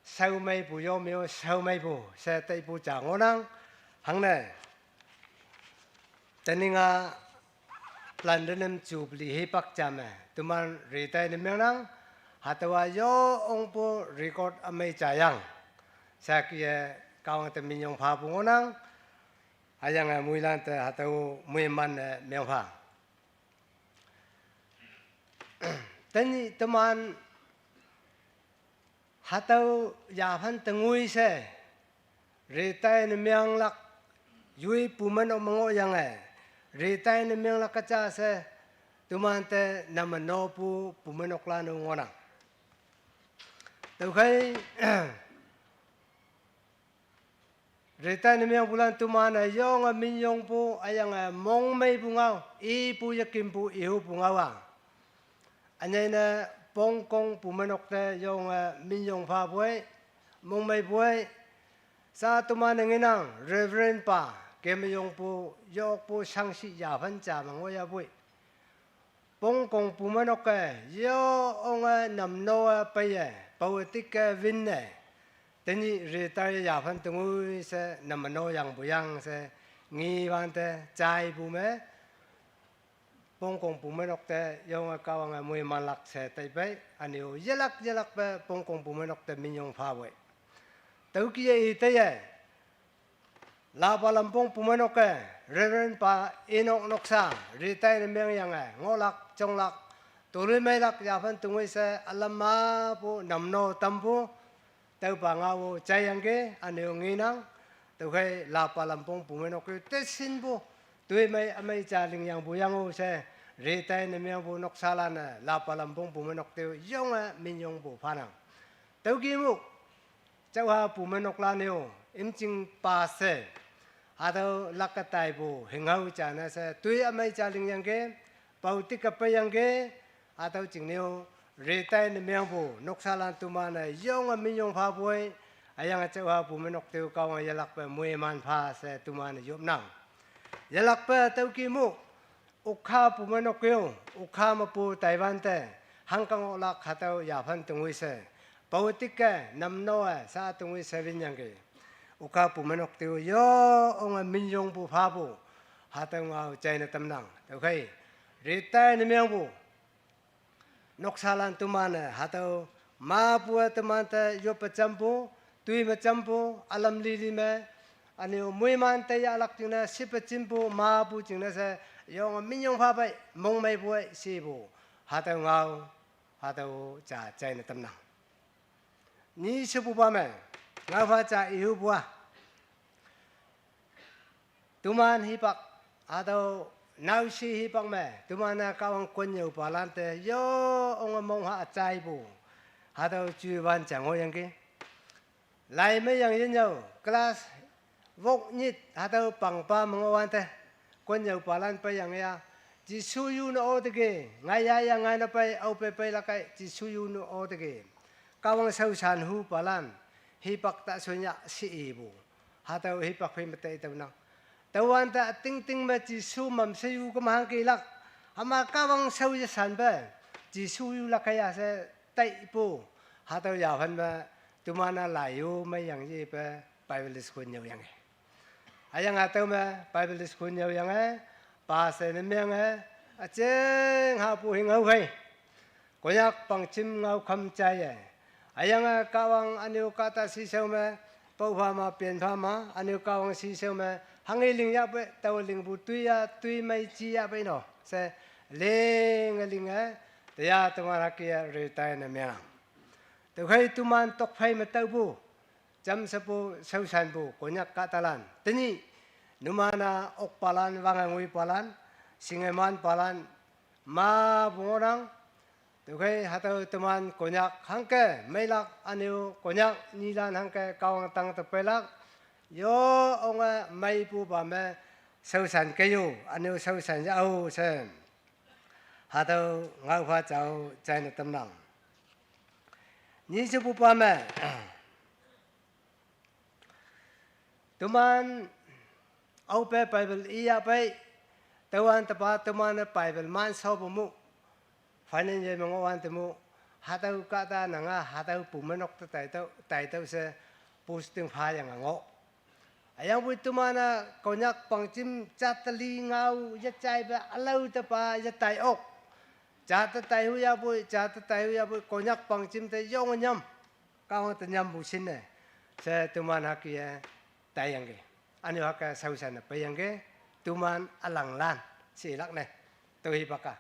shaomeipu yo me-o shaomeipu she teipu ja ngohnang. Hangne tening-a platinum jubilee hipak ja me teman retire ne mengnang, hatüowa yo ongpu record ümei jayang she hüke-e Kahwang te minyong phapu ngohnang. Hüyange moilan te hatüo moiman-e mengpha. Tenyih teman hatüo yaphan tengoi she retire ne menglak yoi pumenok me ngohyange, retire ne menglak kaja she teman te namenopu pumenoklan-o ngohnang. Tüokhei retire ne mengpulan teman-e yonge minyongpu hüyange mongmeipu ngao, ipu yekimpu ihupu ngao-a, ünyei ne Pongkong pumenok te yonge minyong phapoi, mongmeipoi. Sha teman-e ngenang Reverend pa kemeyongpu yokpu shangshih yaphan ja me ngohyapoi. Pongkong pumenok-e yo onge namno-e peiye, paotik-e winne, tenyih retire yaphan tengoi she namno yangpu yang she ngiwante jaipu me Pongkong pumenok te yonge Kahwange moimanlak she taipei, ünyu yelak yelakpe Pongkong pumenok te minyong phapoi. Tüokih-e iteiye Lapalam Pong pumenok-e Reverend pa Enok Noksa retire ne mengyange ngohlak jonglak, toloimei lak yaphan tengoi she ülam mapu namno tampu, tüopa ngao-o jaiyangki, ünyu ngenang. Tüokhei Lapalam Pong pumenok-e teshinpu toimei ümei ja lingyangpu yang-o she retire ne mengpu noksalan-e Lapalam Pong pumenok te-o yonge minyongpu phanang. Tüokihmu jauha pumenoklan-e-o imching pa she hatüo lak-e taipu hinghao ja ne she toi ümei ja lingyangki, paotik-e peiyangki. Hatüo jingne-o retire ne mengpu noksalan teman-e yonge minyong phapoi, hüyange jauha pumenok te-o Kahwange yelakpe moiman pha she teman-e yopnang. Yelakpe tüokihmu Ukha pumenok-e-o, Ukha mepu taiwante hangkang oklak hatüo yaphan tengoi she, paotik-e namno-e sha tengoi she winyangki. Ukha pumenok te-o yo onge minyongpu phapu hatüo ngao jaine tamnang. Tüokhei retire ne mengpu Noksalan teman-e hatüo mapu-e temante yoppe jampu, toi me jampu, ülam lili me, ünyu moiman teiyahlak jingne shippe jimpu, mapu jingne she, yonge minyong pha pei, mongmeipu-e shipu, hatüo ngao, hatüo ja jaine tamnang. Ni shepupa me, ngaopha ja ihupu-a. Teman hipak, hatüo naoshi hipak me, teman-e Kahwang konnyüopalan te, yo onge mongha üjaipu. Hatüo juwan ja ngohyangki. Lai meiyang yenyüo, class wok nyit, hatüo pangpa me ngohwante. Konnyüopalan peiyang ya. Jesu yu ne o teke, ngaiya ya ngai ne pei, aope peilak kai, Jesu yu ne o teke. Kahwang shaoshan hupalan, hipak ta shonyak she ipu. Hatüo hipak phei me tai tüonang. Tüowante ütingting me Jesu mamshe yu kema hangkelak. Hüma Kahwang shao yeshanpe, Jesu yulak kaiya she taipu. Hatüo yaphan me, teman-a lai yu meiyang yepe Bible school nyüoyange. Hüyange hatüo me Bible school nyüoyange, pa she ne menge, üjeng hapu hingao phei. Konyak pangjem ngaokham jaiye. Hüyange Kahwang ünyu kahta shishao me, paopha ma, penpha ma, ünyu Kahwang shishao me, hange ling yahpei, tao lingpu toi ya, toi mei ji yahpei no. She, linge linge, teya teman hüke-e retire ne meng. Tüokhei teman tokphei me taopu, jamshepu, shaoshanpu, Konyak kahtalan. Tenyih, numan-a okpalan, wange ngoipalan, shingemanpalan, mapu ngohnang. Tüokhei hatüo teman Konyak hangke, meilak ünyu Konyak nyilan hangke Kahwang tang te peilak, yo onge meipupa me shaoshan keiyo, ünyu shaoshan yao she. Hatüo ngaopha jao jaine tamnang. Ni shepupa me, teman aope Bible iyahpei, tüowante pa teman-e Bible man shaopu mu, finance ye me ngohwante mu, hatüo kahta nanga, hatüo pu me nok te taitüoh, taitüoh she, posting phayange ngoh. Hüyangpoi teman-a Konyak pangjem jat te li ngao yejaipe ülao te pa yetai ok. Jat te tai huyapoi, jat te tai huyapoi, Konyak pangjem te yonge nyam. Kahwang te nyampu shinne. She teman hüke-e taiyangki. Ünyu hüke shaoshan-e peiyangki. Teman ülanglan. Shilak ne. Tüo hipak-a.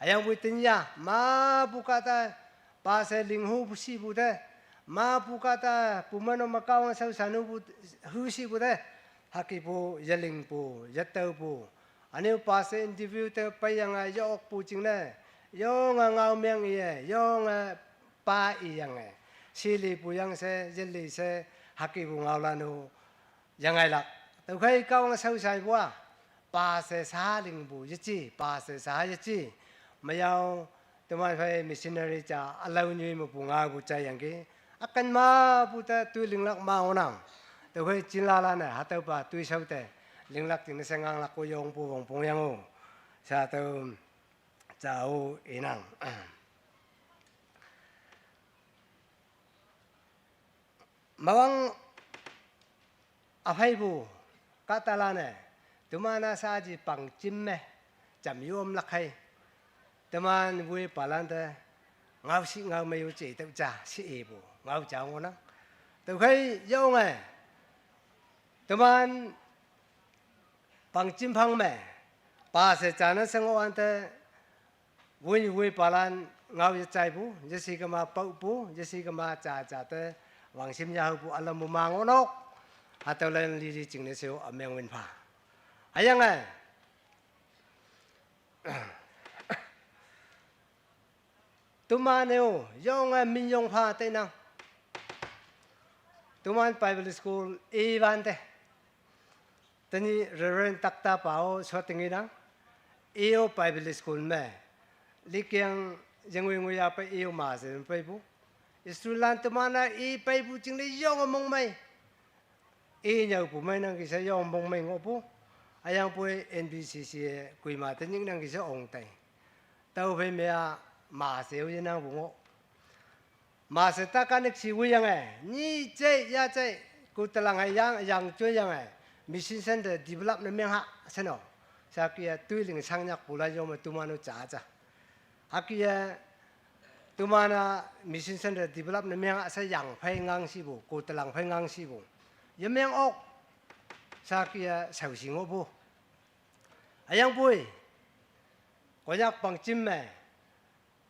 Hüyangpoi tenyih-a, mapu kahta, pa she linghu shipu te, mapu kahta, pu me no me Kahwang shaoshan hupu, hu shipu te, hükepu, yelingpu, yetaopu. Ünyu pa she interview te peiyange, yokpu jingne, yonge ngao meng iye, yonge pa iyange. Shilipu yang she, yeli she, hükepu ngaolan-o, yangailak. Tüokhei Kahwang shaoshanpu-a, pa she sha lingpu yeji, pa she sha yeji. Meyao, teman phei missionary ja, ülao nyoi mepu ngaopu jaiyangki. Üken mapu te toi linglak ma ngohnang. Tüokhei jinlalan-e, hatüopa toishao te, linglak jingne she nganglak-o yongpu wongpong yang-o. Sha tüo, jao inang. Mawang üpheipu kahtalan-e, teman-a shaji pangjem me, jam yomlak hei. Teman woipalan te, ngaoshi ngao mei-o je tüo ja, she ipu, ngao ja ngohnang. Tüokhei yonge, teman pangjem phang me, pa she jane she ngohwante, woi woipalan ngao yejaipu, yeshi kema paopu, yeshi kema ja ja te, wangshim yahupu ülam mu ma ngohnok, hatüolan lili jingne she-o ümeng win pha. Hüyange, teman-e-o, yonge minyong pha teinang. Teman Bible School iwante. Tenyih Reverend Takta pa-o shooting inang. I-o Bible School me. Likeng yengoi ngoi yape i-o ma she peipu. Studentlan teman-a i peipu jingne yonge mongmei. I nyüopu meinangki she yong mongmei ngohpu. Hüyangpoi N B C C-e kuima te nyiknangki she ong tai. Tüophei me-a ma she-o yenangpu ngoh. Ma she ta kanek shi woiyange, nyi jei, ya jei, ku telang hei yang, yang joiyange, mission center develop ne mengha, she no. She hüke-e toi ling shangnyak pula yome teman-o ja ja. Hüke-e, Teman-a mission center develop ne meng a she yangphei ngangshipu, kotelang phei ngangshipu. Yemeng ok, sha kia shaoshi ngohpu. Hüyangpoi, Konyak pangjim me,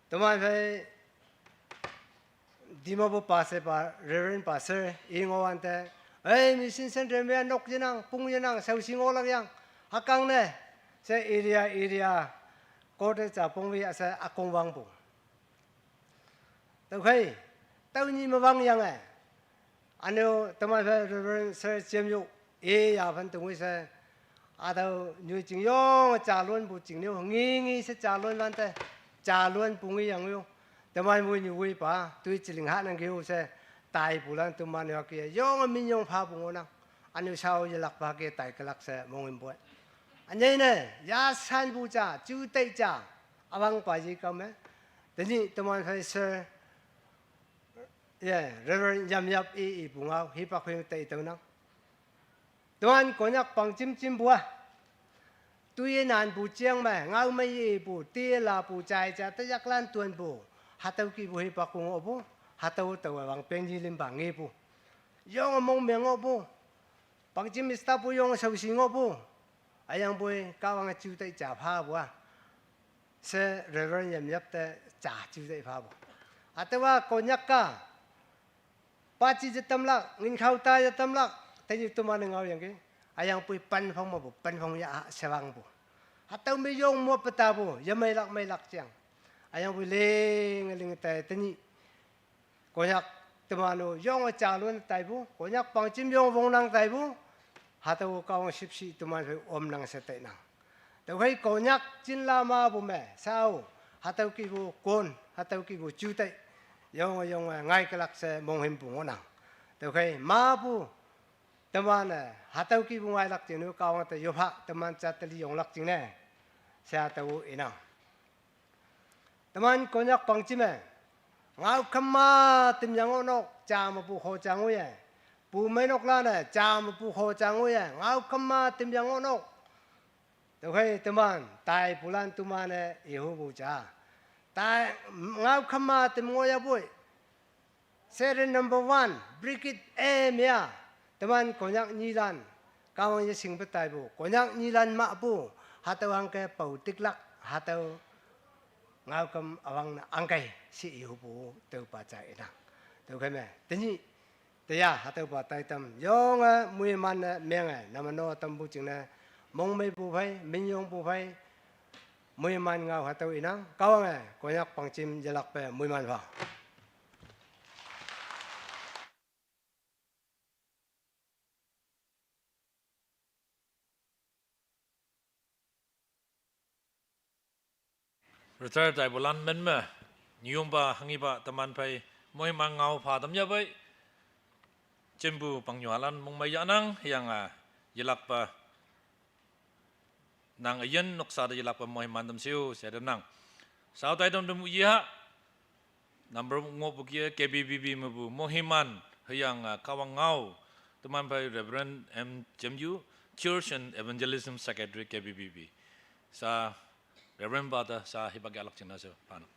teman phei Dimapur pastor pa, Reverend Pastor, i ngohwante, "Ei, mission center me nok yenang, pung yenang, shaoshi ngohlak yang, hükangne," she area, area, kote ja pongwi a she ükong wangpu. Tüokhei, tüo nyi me wangyange, üne-o teman phei Reverend Sir Jemyu, i yaphan tongwi she, hatüo nyoi ching yonge jalonpu ching nyo, ngi ngi she jalon wante, jalonpu ngi yang yo, teman woi nyu woipa, toi chiling hanang keo she, taipulan teman yo ke, yonge minyong phapu ngohnang, üne-o shao yelakpa ke taikelak she monghümpu. Ünyei ne, yashanpu ja, juteih ja, üwangpa ye kao me. Tenyih teman phei Sir, ye, Reverend Yamyap i, ipu ngao, hipak phei tei tüonang. Teman Konyak pangjim jimpu a, toiye nanpu jeng me, ngao me yepu, telapu, jai ja, teyaklan tonpu, hatüo kihpu hipak ngohpu, hatüo taowe wangpeng yilimpa ngepu. Yonge mongmeng ngohpu, pangjim staff pu yonge shaoshi ngohpu, hüyangpoi Kahwange juteih ja phapu a, she Reverend Yamyap te ja juteih phapu. Hatüowa Konyak a, paji je tamlak, ngin khao ta je tamlak, tenyih teman-e ngaoyangki, hüyangpoi penphong mepu, penphong ya shewangpu. Hatüo me yong mop pe tapu, yemeilak meilak jeng. Hüyangpoi ling ling te tenyih Konyak teman-o yonge jalon taipu, Konyak pangjim yong wongnang taipu, hatüo Kahwang shüpshe teman phei omnang she tainang. Tüokhei Konyak jinla mapu me, shao, hatüo kihpu kon, hatüo kihpu juteih, yonge yonge ngaikelak she monghümpu ngohnang. Tüokhei mapu, teman-e, hatüo kihpu ngailak jingne Kahwang te yopha, teman jat teli yonglak jingne, she hatüo inang. Teman Konyak pangjim me, ngaokhüm ma temyang ngohnok, ja mepu ho ja ngoiye. Pu meinoklan-e, ja mepu ho ja ngoiye, ngaokhüm ma temyang ngohnok. Tüokhei teman, taipulan teman-e, ihupu ja. Tai, ngaokhüm ma tem ngohyapoi. Serial number one, Brigade A me a, teman Konyak nyilan, Kahwang yeshingpe taipu, Konyak nyilan mahpu, hatüo hangke pao tiklak, hatüo ngaokhüm üwangne angkei she ihupu tüopa ja inang. Tüokhei me, tenyih, teya hatüopa taitam, yonge moiman-e menge, namno tampu jingne, mongmeipu phei, minyongpu phei, moiman ngao hatüo inang, Kahwange, Konyak pangjim yelakpe moiman pha. Retire taipulan men me, nyuyongpa hanghipa teman phei moiman ngao pha tamyapei, jimpu pangnyuhalan mongmei yahnang, hüyange, yelakpa nang üyin noksa te yelakpa moiman tam sheo, she tamnang. Shao taitam tam yeha, number ngohpu kih-e K B B B mepu moiman, hüyange, Kahwang ngao, teman phei Reverend M Jemyu, Church and Evangelism Secretary K B B B. Sha, Reverend pa te sha hipak yahlak jingne she phanang.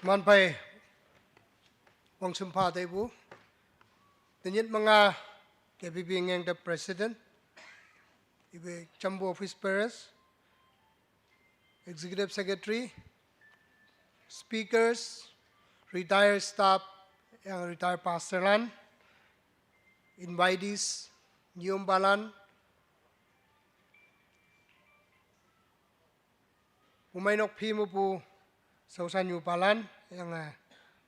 Manphei, wangsum pha taipu, tenyit menga K B B Ngeng te President, ibe Jambu Office Bearers, Executive Secretary, speakers, retired staff, hüyange retired pastor lan, invitees, nyumpalan, pumeinok phi mepu shaoshan nyupalan, hüyange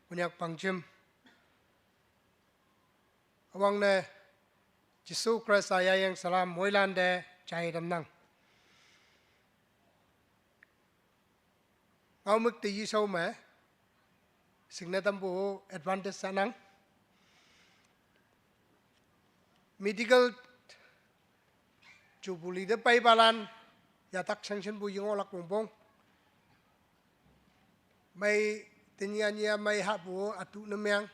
Konyak pangjim. Üwangne Jesu Khrista yayeng salam moilan te jai tamnang. Ngaomük te yeshao me, Shingne tampu advantage sa nang. Medical Jubilee te peipalan, yatak sanction pu ying olak pongpong. Mei tenia nia mei hahpu atu ne meang.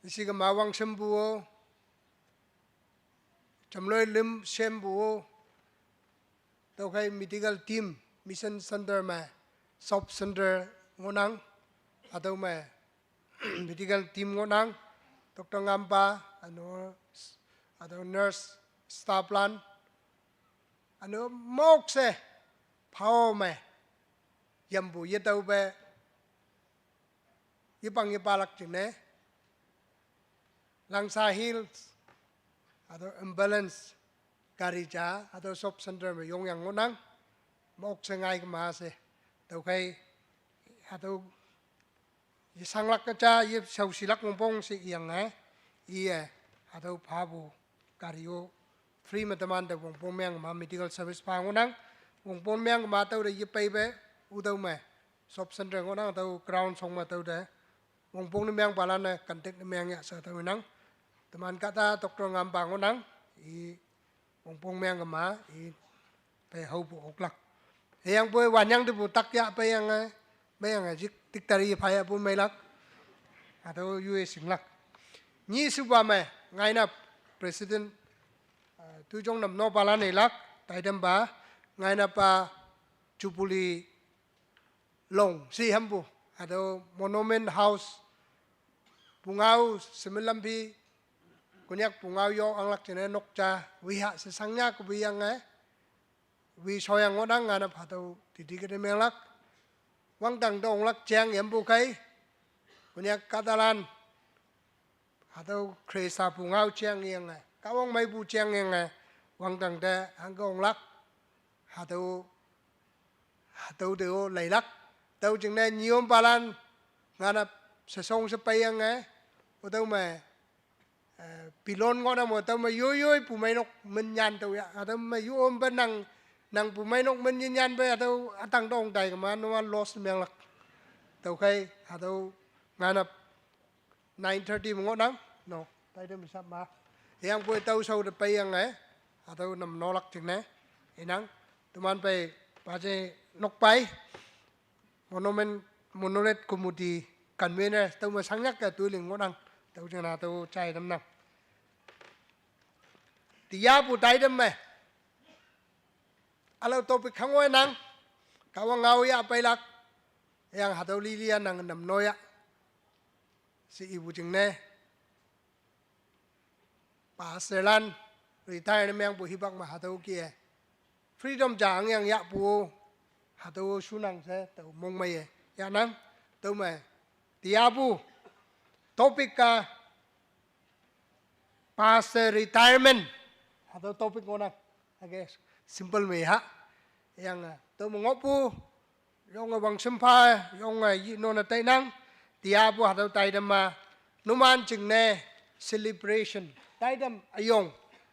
Isi kema wang sempu o, chamloi lim sempu o, tüokhei medical team, mission center me, sub center ngohnang, hatüo me, medical team ngohnang, doctor ngampa, ano, hatüo nurse, staff lan, ano, mok she, phao me, yampu yetaope, yepang yepalak jingne, Langsa Hills, hatüo ambulance gari ja, hatüo sub center me yongyang ngohnang, mok she ngai kema she, tüokhei, hatüo, yeshanglak ja, yeshaoshilak wongpong she iyange, iye, hatüo phapu, gari o, free me teman te wongpong meang kema medical service pha ngohnang, wongpong meang kema tüote yepeipe, ütüo me, sub center ngohnang tüo ground shong me tüote, wongpong ne meangpalan-e contact ne meang ya she tüo nang. Teman kahta doctor ngampa ngohnang, i wongpong meang kema, i pei haopu oklak. Hüyangpoi wanyang tepu tak ya peiyange, meiyange jik tik tari phayahpu meilak. Hatüo yoi shinglak. Nyi supa me, ngainap president, eh, Tuijong Namno palan ilak, taitampa, ngainappa, Jubilee Long, shi hampu, hatüo Monument House, pungao, semen lamphi, Konyak pungao yo anglak jingne nokja, wiha she shangnya kewiyange, wi shoyang ngohnang ngainap hatüo titi kete menglak, wangdang te onglak jeng yampu khei, Konyak kahtalan, hatüo Khrista pungao jeng yange, Kahwang meipu jeng yange, wangdang te hangke onglak, hatüo, hatüo te-o leilak, tüo jingne nyiyompalan, ngainap sheshong she peiyange, ütüo me, eh, pilon ngohnang mo, tüo me yoi yoi pumeinok min nyan tüo ya, hatüo me yo ompe nang, nang pumeinok min nyan pe, hatüo ütang tong tai kema, numan loss menglak. Tüokhei, hatüo ngainap nine thirty me ngohnang, no, taite me sap ma. Hüyangpoi tüo shao te peiyange, hatüo namnolak jingne, inang, teman pei, paje nokpai, monument, monolith committee convener, tüo me shangnyak ke toiling ngohnang, tüo jingne tüo jai tamnang. Tiapu taitam me, ülao topic hangoi nang, Kahwang ngao ya peilak, hüyange hatüo lili-a nang namno ya, she ipu jingne, pastorlan, retire ne meangpu hipak me hatüo kih-e, freedom ja angyang yahpu, hatüo shunang she tao mongmeiye yahnang, tüome, tiapu, topic-a, pastor retirement, hatüo topic ngohnang, hüke simple me ha, hüyange tüome ngohpu, yonge wangshempa, yonge yinone tainang, tiapu hatüo taitam ma, numan jingne celebration, taitam üyong,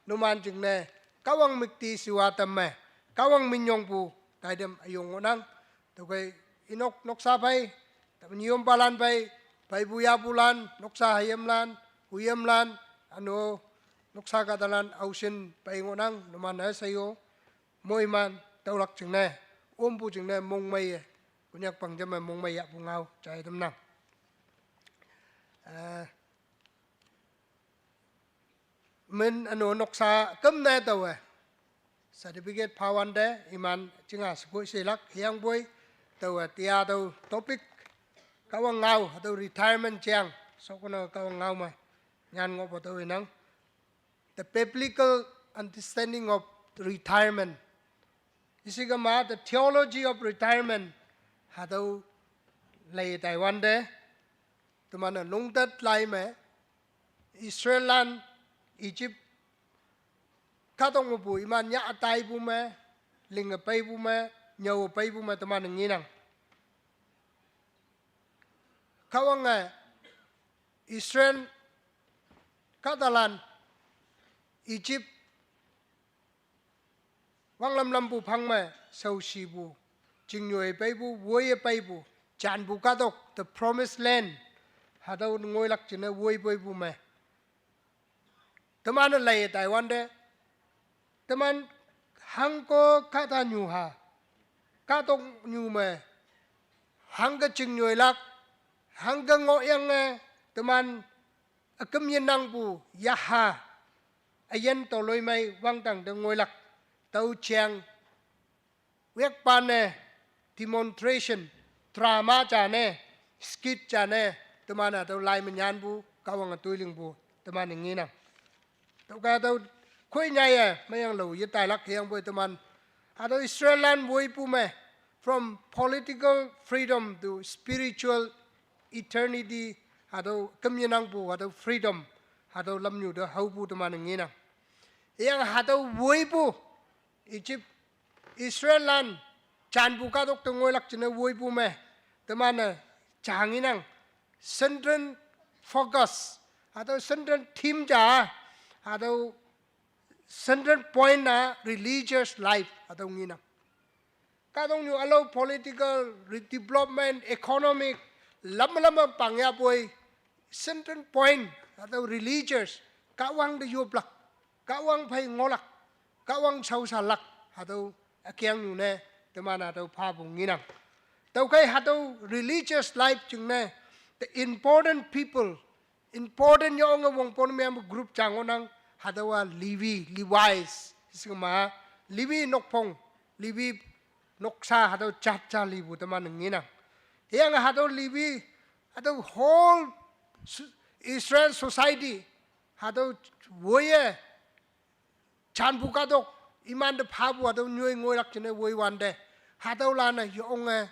numan jingne, Kahwang müktishiwa tamme, Kahwang minyongpu, taitam üyong ngohnang, tüokhei inok noksa phei, taowe nyiyompalan phei, pheipu yapulan, noksa hayimlan, hayimlan, üno, noksa kahtalan, aoshin phei ngohnang, numan-e she yo, moiman, tüolak jingne, ompu jingne, mongmeiye, Konyak pangjam me mongmei yahpu ngao, jai tamnang. Eh, min üno noksa kümne taowe, certificate phawante, iman jinga shekoi shelak, hüyangpoi, taowe tia tüo topic, Kahwang ngao, hatüo retirement jeng, shokono Kahwang ngao me, nyan ngohpu tüo inang. The biblical understanding of retirement. Isikema, the theology of retirement. Hatüo lei taiwante, teman-e lungtat lai me, Israellan, Egypt, kahtok mepu, iman yah taipu me, linge peipu me, nyüo peipu me, teman-e ngenang. Kahwange, Israel, kahtalan, Egypt, wanglam lampu phang me, shaoshipu, chingnyoi peipu, woiye peipu, janpu kahtok, the promised land, hatüo ngoilak jingne woipoipu me. Teman-e lei taiwante, teman hangko kahta nyu ha, kahtok nyu me, hangke chingnyoilak, hangke ngohyange, teman üküm yenangpu yaha, üyin toloimei wangdang te ngoilak, tüo jeng, wekpa ne, demonstration, drama jane, skit jane, teman hatüo lai me nyanpu, Kahwange toilingpu, teman-e ngenang. Tüoka tüo, khoi nyaiye, meyanglao yetailak hüyangpoi teman. Hatüo Israellan woipu me, from political freedom to spiritual eternity, hatüo küm yenangpu, hatüo freedom, hatüo lamnyu te haopu teman-e ngenang. Hüyange hatüo woipu, Egypt, Israellan, janpu kahtok te ngoilak jingne woipu me, teman-e, ja ngenang, central focus, hatüo central theme ja, hatüo central point-a religious life, hatüo ngenang. Kahtoknyu ülao political, re-, development, economic, lam lam pang yapoi, central point, hatüo religious, Kahwang te yoplak, Kahwang phei ngohlak, Kahwang shaoshalak, hatüo ükengnyu ne, teman hatüo phapu ngenang. Tüokhei hatüo religious life jingne, the important people, important yonge wongpong mengpu group ja ngohnang, hatüowa Levi, Levites, singma, Levi nokphong, Levi noksa hatüo jat ja lipu teman ngenang. Hüyange hatüo Levi, hatüo whole so-, Israel society, hatüo woiye, janpu kahtok, imante phapu hatüo nyoi ngoilak jingne woiwante, hatüolan-e yonge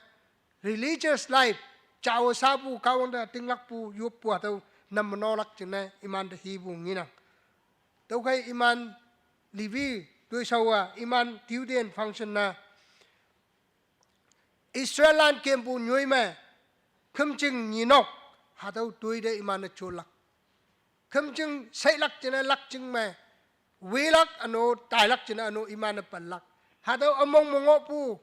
religious life, jao shapu Kahwang te tinglakpu yoppu hatüo nam nolak jingne imante hipu ngenang. Tüokhei iman Levi toishao-a, iman duty and function-a, Israellan kempu nyoi me, khümjing nyinok, hatüo toi te iman-e jonlak. Khümjing sheilak jingne lakjing me, wilak üno, tailak jingne üno iman-e penlak. Hatüo ümong me ngohpu,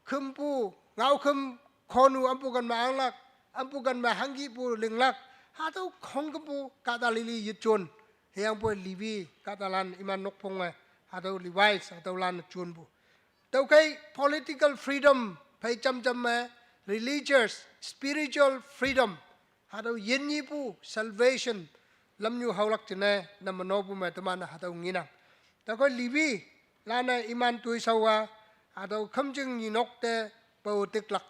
khümpu, ngaokhüm, khonu ampu kan me anglak, ampu kan me hangkipu linglak. Hatüo khongkümpu kahta lili yejon. Hüyangpoi Levi kahtalan iman nokphong me, hatüo Levites, hatüolan-e jonpu. Tüokhei political freedom, phei jamjam me, religious, spiritual freedom, hatüo yinyepu salvation, lamnyu haolak jingne, nam nopu me teman hatüo ngenang. Tüokhei Levilan-e iman toishao-a, hatüo khümjing nyinok te pao tiklak.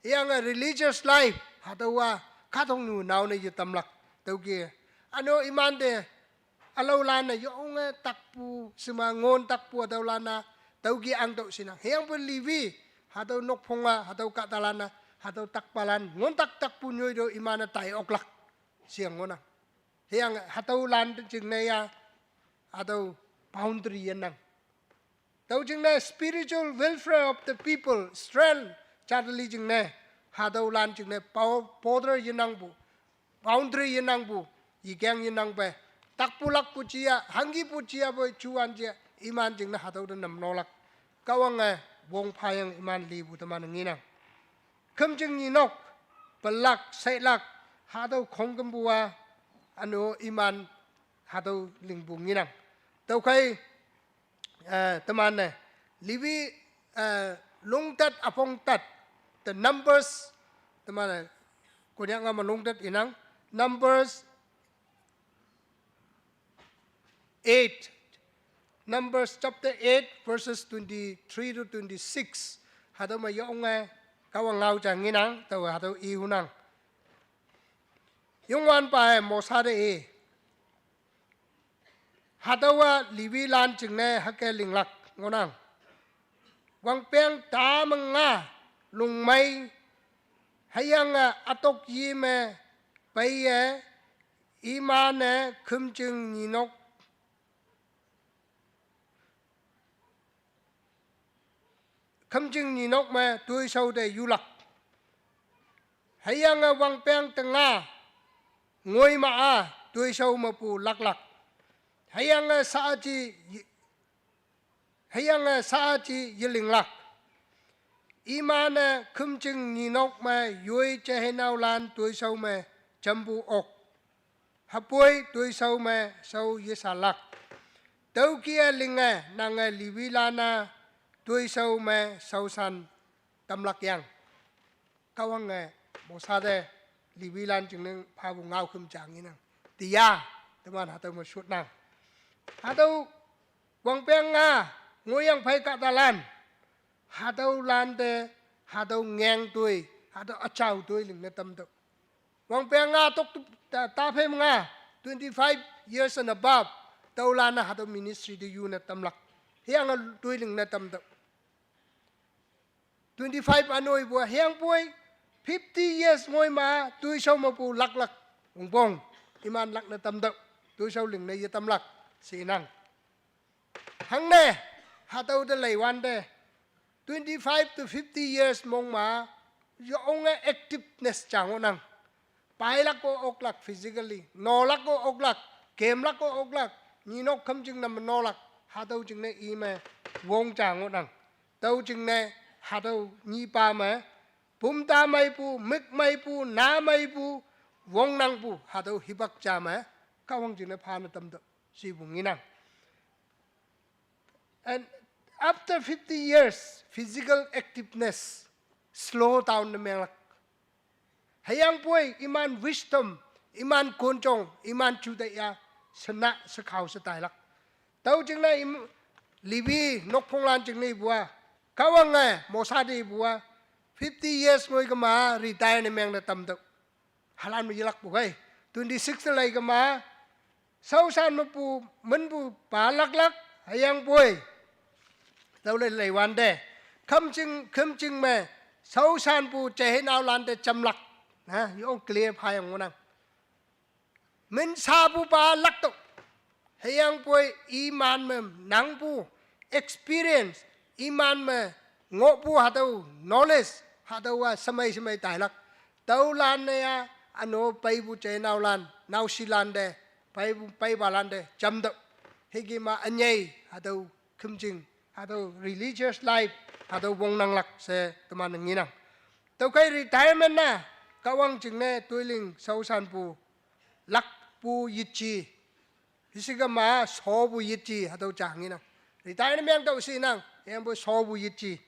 Hüyange religious life, hatüowa kahtoknyu nao ne yetamlak, tüoke. Üno imante, ülaolan-e yonge takpu, shema ngon takpu hatüolan-a, tüoke angtüoh shinang. Hüyangpoi Levi, hatüo nokphong-a, hatüo kahtalan-a, hatüo takpalan, ngon tak takpu nyoi to iman-e tai oklak, sheyang ngohnang. Hüyange hatüolan jingne ya, hatüo boundary yenang. Tüo jingne spiritual welfare of the people, Israel jat li jingne, hatüolan jingne, pao-, border yenangpu, boundary yenangpu, yekeng yenangpe, takpu lakpu jia, hangkipu jiapoi juan jia, iman jingne hatüo te nam nolak. Kahwange wong phayang iman lipu teman ngenang. Khümjing nyinok, pelak, sheilak, hatüo khongkümpu-a, üno iman, hatüo lingpu ngenang. Tüokhei, eh, teman-e, Levi, eh, lungtat üpong tat, the Numbers, teman-e, Konyak ngao me lungtat inang, Numbers eight, Numbers chapter eight, verses twenty-three to twenty-six. Hatüo me yonge, Kahwang ngao ja ngenang, tao hatüo i hunang. Youngwanpawe Mosa te i, hatüowa Levilan jingne hüke linglak ngohnang. Wangpeng ta me nga lungmei, hüyange ütok yi me peiye, iman-e khümjing nyinok, khümjing nyinok me toishao te yulak. Hüyange wangpeng tenga, ngoi ma-a, toishao mepu laklak. Hüyange shaaji, hüyange shaaji yelinglak. Iman-e khümjing nyinok me yoi jeheinaolan toishao me jampu ok. Hüpoi toishao me shao yesalak. Tüokih-e linge nange Levilan-a toishao me shaoshan tamlak yang. Kahwange Mosa te Levilan jingne phapu ngaokhüm ja ngenang. Tiya, teman hatüo me shotnang. Hatüo wangpeng nga, ngohyangphei kahtalan. Hatüolan te, hatüo ngeng toi, hatüo üjao toi lingne tamtüoh. Wangpeng nga tok tu, ta, taphei nga, twenty-five years and above, tüolan-a hatüo ministry te yune tamlak. Hüyange toi lingne tamtüoh. Twenty-five ünoipu-a hüyangpoi, fifty years ngoi ma, toishao mepu laklak, wongpong, iman lakne tamtüoh, toishao lingne yetamlak, shenang. Hangne, hatüo te leiwante, twenty-five to fifty years mong ma, yonge activeness ja ngohnang. Pailak-o oklak physically, nolak-o oklak, kemlak-o oklak, nyinok khümjing nam nolak, hatüo jingne ime wong ja ngohnang. Tüo jingne hatüo nyipa me, pumta meipu, mük meipu, na meipu, wongnangpu, hatüo hipak ja me, Kahwang jingne phane tamtüoh, shepu ngenang. And after fifty years, physical activeness slow down ne menglak. Hüyangpoi iman wisdom, iman konjong, iman juteih-a, shena shekhao she tailak. Tüo jingne im-, Levi nokphonglan jingne ipu-a, Kahwange Mosa te ipu-a, fifty years ngoi kema retire ne mengne tamtüoh. Halan me yelakpu khei. Twenty-six te lei kema, shaoshan mepu, minpu pa laklak, hüyangpoi. Tüo le leiwante. Khümjing, khümjing me, shaoshanpu jeheinaolan te jamlak. Na, yong clear phayang ngohnang. Min shapu pa laktüoh. Hüyangpoi iman me nangpu experience, iman me ngohpu hatüo knowledge, hatüowa shemei shemei tailak. Tüolan-e ya, üno peipu jeheinaolan, naoshilan te, peipu, peipalan te jamtüoh. Hüke ma ünyei, hatüo khümjing, hatüo religious life, hatüo wongnanglak she teman ngenang. Tüokhei retirement-a, Kahwang jingne toiling shaoshanpu, lakpu yeji, hüshe kema shopu yeji, hatüo ja ngenang. Retire ne meng tüoh shenang, hüyangpoi shopu yeji.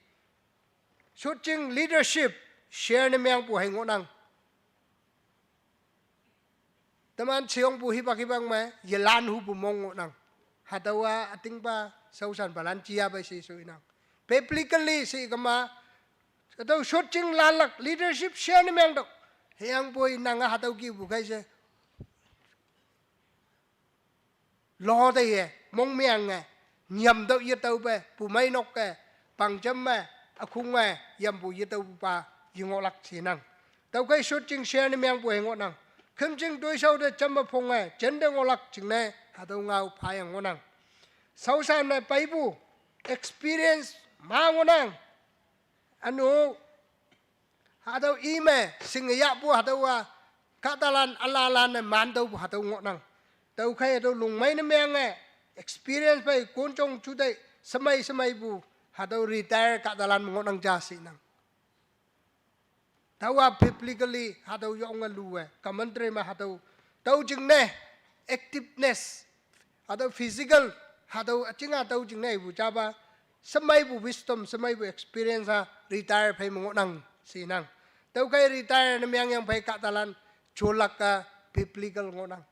Shotjing leadership, share ne mengpu hei ngohnang. Teman sheyongpu hipak hipak me, yelan hupu mong ngohnang. Hatüowa ütingpa shaoshanpalan jiape she sho inang. Biblically she kema, hatüo shotjing lanlak leadership share ne meng tüoh. Hüyangpoi nange hatüo kihpu khei she lo teiye, mongmeange, nyam tüoh yetüohpe, pumeinok-e, pangjam me, ükhung me, yampu yetüohpa, yengohlak shenang. Tüokhei shotjing share ne mengpu hei ngohnang. Khümjing toishao te jamme phonge, jente ngohlak jingne, hatüo ngao phayang ngohnang. Shaoshan me peipu, experience ma ngohnang. Üno, hatüo ime, shinge yahpu hatüowa, kahtalan ülalan-e mantüohpu hatüo ngohnang. Tüokhei hatüo lungmei ne menge, experience phei konjong juteih, shemei shemeipu, hatüo retire kahtalan me ngohnang ja shenang. Taowa biblically hatüo yonge luwe, commentary me hatüo, tüo jingne, activeness, hatüo physical, hatüo üjing-a tüo jingne ipu japa, shemeipu wisdom, shemeipu experience-a, retire phei me ngohnang, shenang. Tüokhei retire ne mengyang phei kahtalan, jolak-a biblical ngohnang.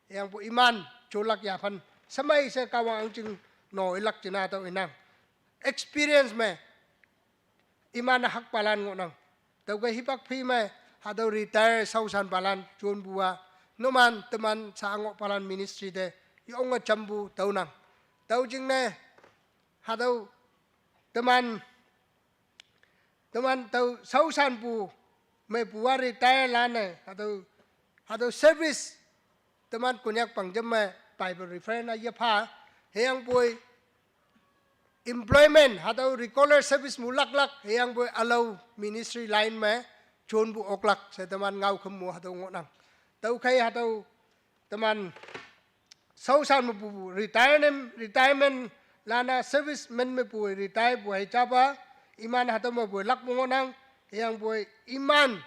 Hüyangpoi iman, jolak yaphan, shemei she Kahwang ahngjing no ilak jingne tüo inang. Experience me, iman hakpalan ngohnang. Tüokhei hipak phi me, hatüo retire shaoshanpalan, jonpu-a, numan teman sha ngohpalan ministry te, yonge jampu tüonang. Tüo jingne, hatüo, teman, teman tüo shaoshanpu, meipu-a retire lan-e, hatüo, hatüo service, teman Konyak pangjam me Bible reference-a yepha, hüyangpoi, employment, hatüo regular service mu laklak, hüyangpoi ülao ministry line me, jonpu oklak, she teman ngaokhüm mu hatüo ngohnang. Tüokhei hatüo, teman, shaoshan mepu retire nem, retirement lan-a service men mepu retire pu hei japa, iman hatüo me poi lakpu ngohnang, hüyangpoi iman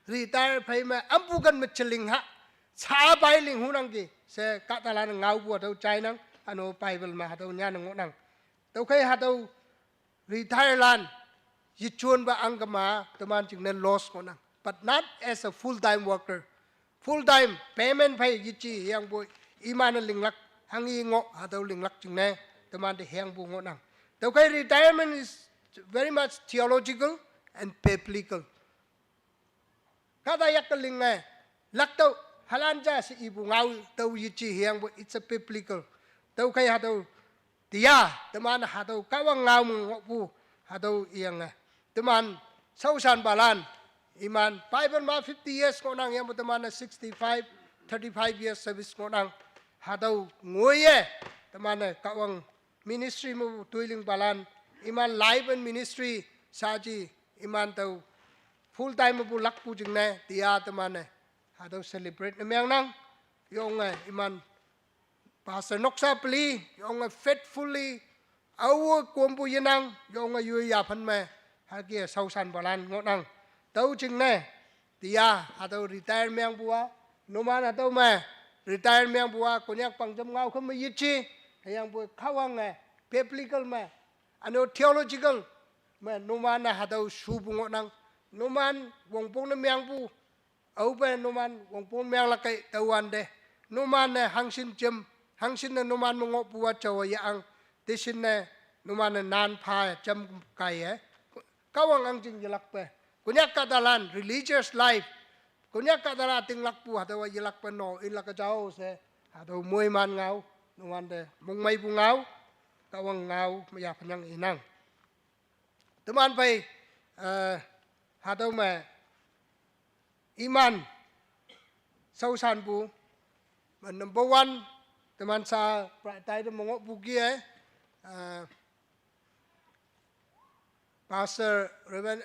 retire phei me ampu kan me cheling ha, sa pai ling hunangki she kahtalan ngaopu hatüo jainang, üno Bible me hatüo nyanne ngohnang. Tüokhei hatüo retire lan, yejonpa angkema teman jingne loss ngohnang. But not as a full-time worker. Full-time payment phei yeje hüyangpoi iman-e linglak, hanghi ngoh hatüo linglak jingne, temante hüyangpu ngohnang. Tüokhei retirement is very much theological and biblical. Kahta yak linge, laktüoh, halan ja she ipu ngao tüo yeje hüyangpoi it's a biblical. Tüokhei hatüo, tiya, teman hatüo Kahwang ngao me ngohpu, hatüo iyange. Teman, shaoshanpalan, iman, Bible me fifty years ngohnang, hüyangpoi teman-e sixty-five, thirty-five years service ngohnang, hatüo ngoiye, teman-e Kahwang ministry me toilingpalan, iman life and ministry, saji, iman tüo, full time mepu lakpu jingne, tiya teman-e, hatüo celebrate ne mengnang, yonge, iman, Pastor noksa peli, yonge faithfully, aowe kompu yenang, yonge yoi yaphan me, hüke shaoshanpalan ngohnang. Tüo jingne, tiya, hatüo retire mengpu-a, numan hatüo me, retire mengpu-a, Konyak pangjam ngao khe me yeje, hüyangpoi Kahwange, biblical me, üno theological me, numan-e hatüo shupu ngohnang, numan wongpong ne mengpu, aope numan wongpong menglak kei tüowante, numan-e hangshin jem, hangshin-e numan me ngohpu-a jaowe yah ang, teshin-e numan-e nan pha jam kaiye, Kahwang ahngching yelakpe, Konyak kahtalan religious life, Konyak kahtalan ütinglakpu hatüowa yelakpe no ilak jao she, hatüo moiman ngao, nuwante mongmeipu ngao, Kahwang ngao me yaphan yang inang. Teman phei, eh, hatüo me iman shaoshanpu, number one, teman sa pra-, tai te me ngohpu ki-e, eh, Pastor Reverend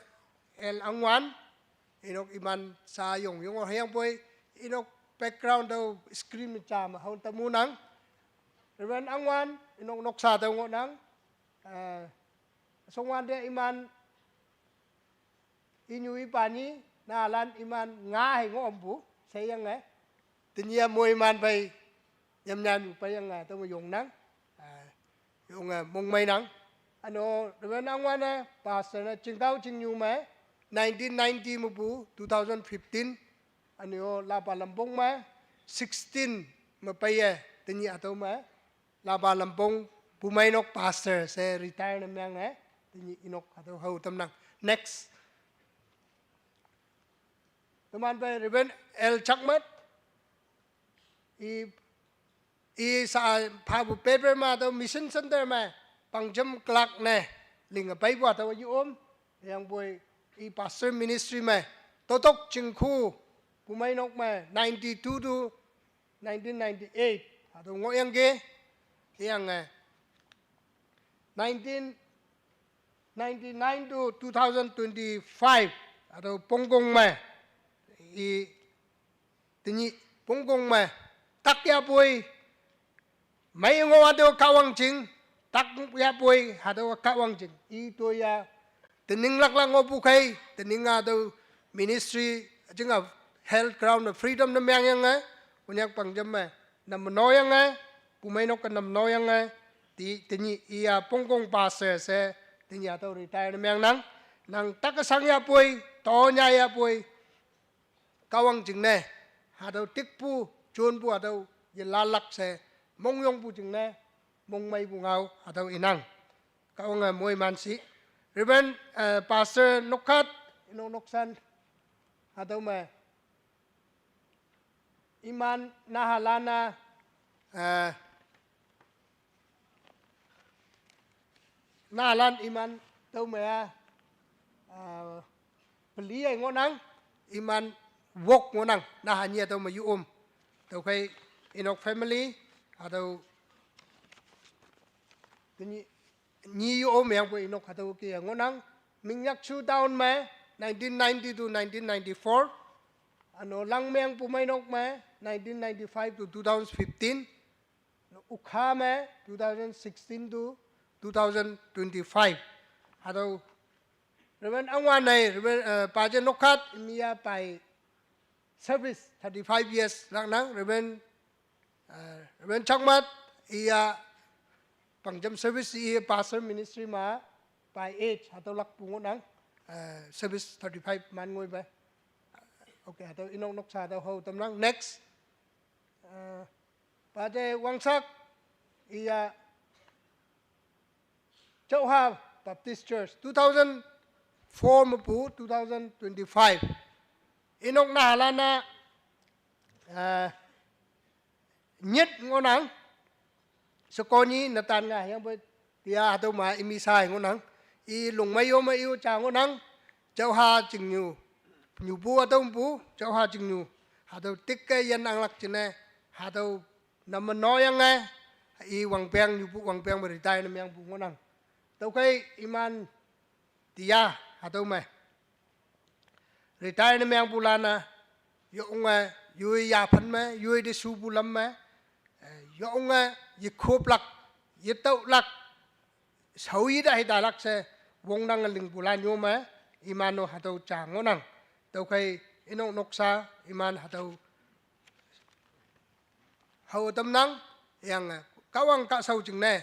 L Angwan, inok iman sa yong, yong hüyangpoi, inok background tüo screen me ja me hao tamunang. Reverend Angwan, inok noksa tüo ngohnang, eh, shongwante iman inyu ipa nyi, nahalan iman nga hei ngohpu, sheyange. Tenyih-a moiman phei, nyamnyanpu phei yange, tüome yongnang. Ah, yonge mongmeinang. Üno, Reverend Angwan-e, Pastor ne Chingtao Chingnyu me, nineteen ninety mepu, two thousand fifteen, üno, Lapa Lampong me, sixteen me peiye, tenyih hatüo me, Lapa Lampong Bumeinok Pastor she retire ne meange, tenyih inok hatüo hao tamnang. Next. Teman phei Reverend L Chakmat, i, i sa phapu paper me hatüo Mission Center me, pangjam clerk ne, linge peipu hatüo ye-om, hüyangpoi i pastor ministry me, Totok Chingkhu, Bumeinok me, ninety-two to nineteen ninety-eight, hatüo ngohyangki, hüyange, nineteen ninety-nine to two thousand twenty-five, hatüo Pongkong me, i, tenyih Pongkong me, tak yahpoi, mei ngoh hatüo Kahwang jing, tak yahpoi, hatüo Kahwang jing, i toiya, tening laklak ngohpu khei, tening hatüo ministry, jinga health ground me freedom ne meangyange, Konyak pangjam me, nam noyange, Bumeinok ke nam noyange, te, tenyih iya Pongkong Pastor she, tenyih hatüo retire ne meangnang, nang tak kesang yahpoi, tonya yahpoi, Kahwang jingne, hatüo tikpu, jonpu hatüo, yelalak she, mongyongpu jingne, mongmeipu ngao, hatüo inang. Kahwange moiman shi. Reverend, eh, Pastor Nokhat, inok noksan, hatüo me, iman nahalan-a, eh, nahalan iman tüome-a, eh, peli-e ngohnang, iman wok ngohnang, naha nyi-a tüome ye-om. Tüokhei inok family, hatüo tenyih nyi ye-om hüyangpoi inok hatüo ke ngohnang. Minyakshu town me nineteen ninety to nineteen ninety-four. Üno Langmeang Bumeinok me nineteen ninety-five to two thousand fifteen. Ukha me two thousand sixteen to two thousand twenty-five. Hatüo Reverend Angwan nei, Reverend, eh, Paje Nokhat, imia pai service thirty-five years laknang, Reverend, eh, Reverend Chakmat, iya pangjam service i pastor ministry ma, pai age, hatau lak pungo nang, eh, service thirty-five man ngoi ba. Okay, hatau inok noksa hatau hau tam nang. Next. Eh, Paje Wangsak, iya Chauha Baptist Church, two thousand four mapu two thousand twenty-five. Inok na halana, eh, nyet ngonang, sekoni natan nga yang bai tia hatau ma imi sai ngonang. I lungmai yo ma iu cha ngonang. Chauha Chingnyu. Nyu pu hatau pu, Chauha Chingnyu. Hatau tik ke yan anglak cine. Hatau nama no yang eh. I Wangpeng nyu pu Wangpeng beritai nam yang pu ngonang. Tau kai iman tia hatau mai. Retire ne meng pu lana, yo unga, yui ya phan me, yui de su pu lam me, eh, yo unga, yi khup lak, yi tau lak, sau yi da hei da lak se, wong nang ling pu lan yo me, iman no hatau cha ngonang. Tau kai inok noksa, iman hatau hau tam nang, yang, eh, Kahwang ka sau ching ne,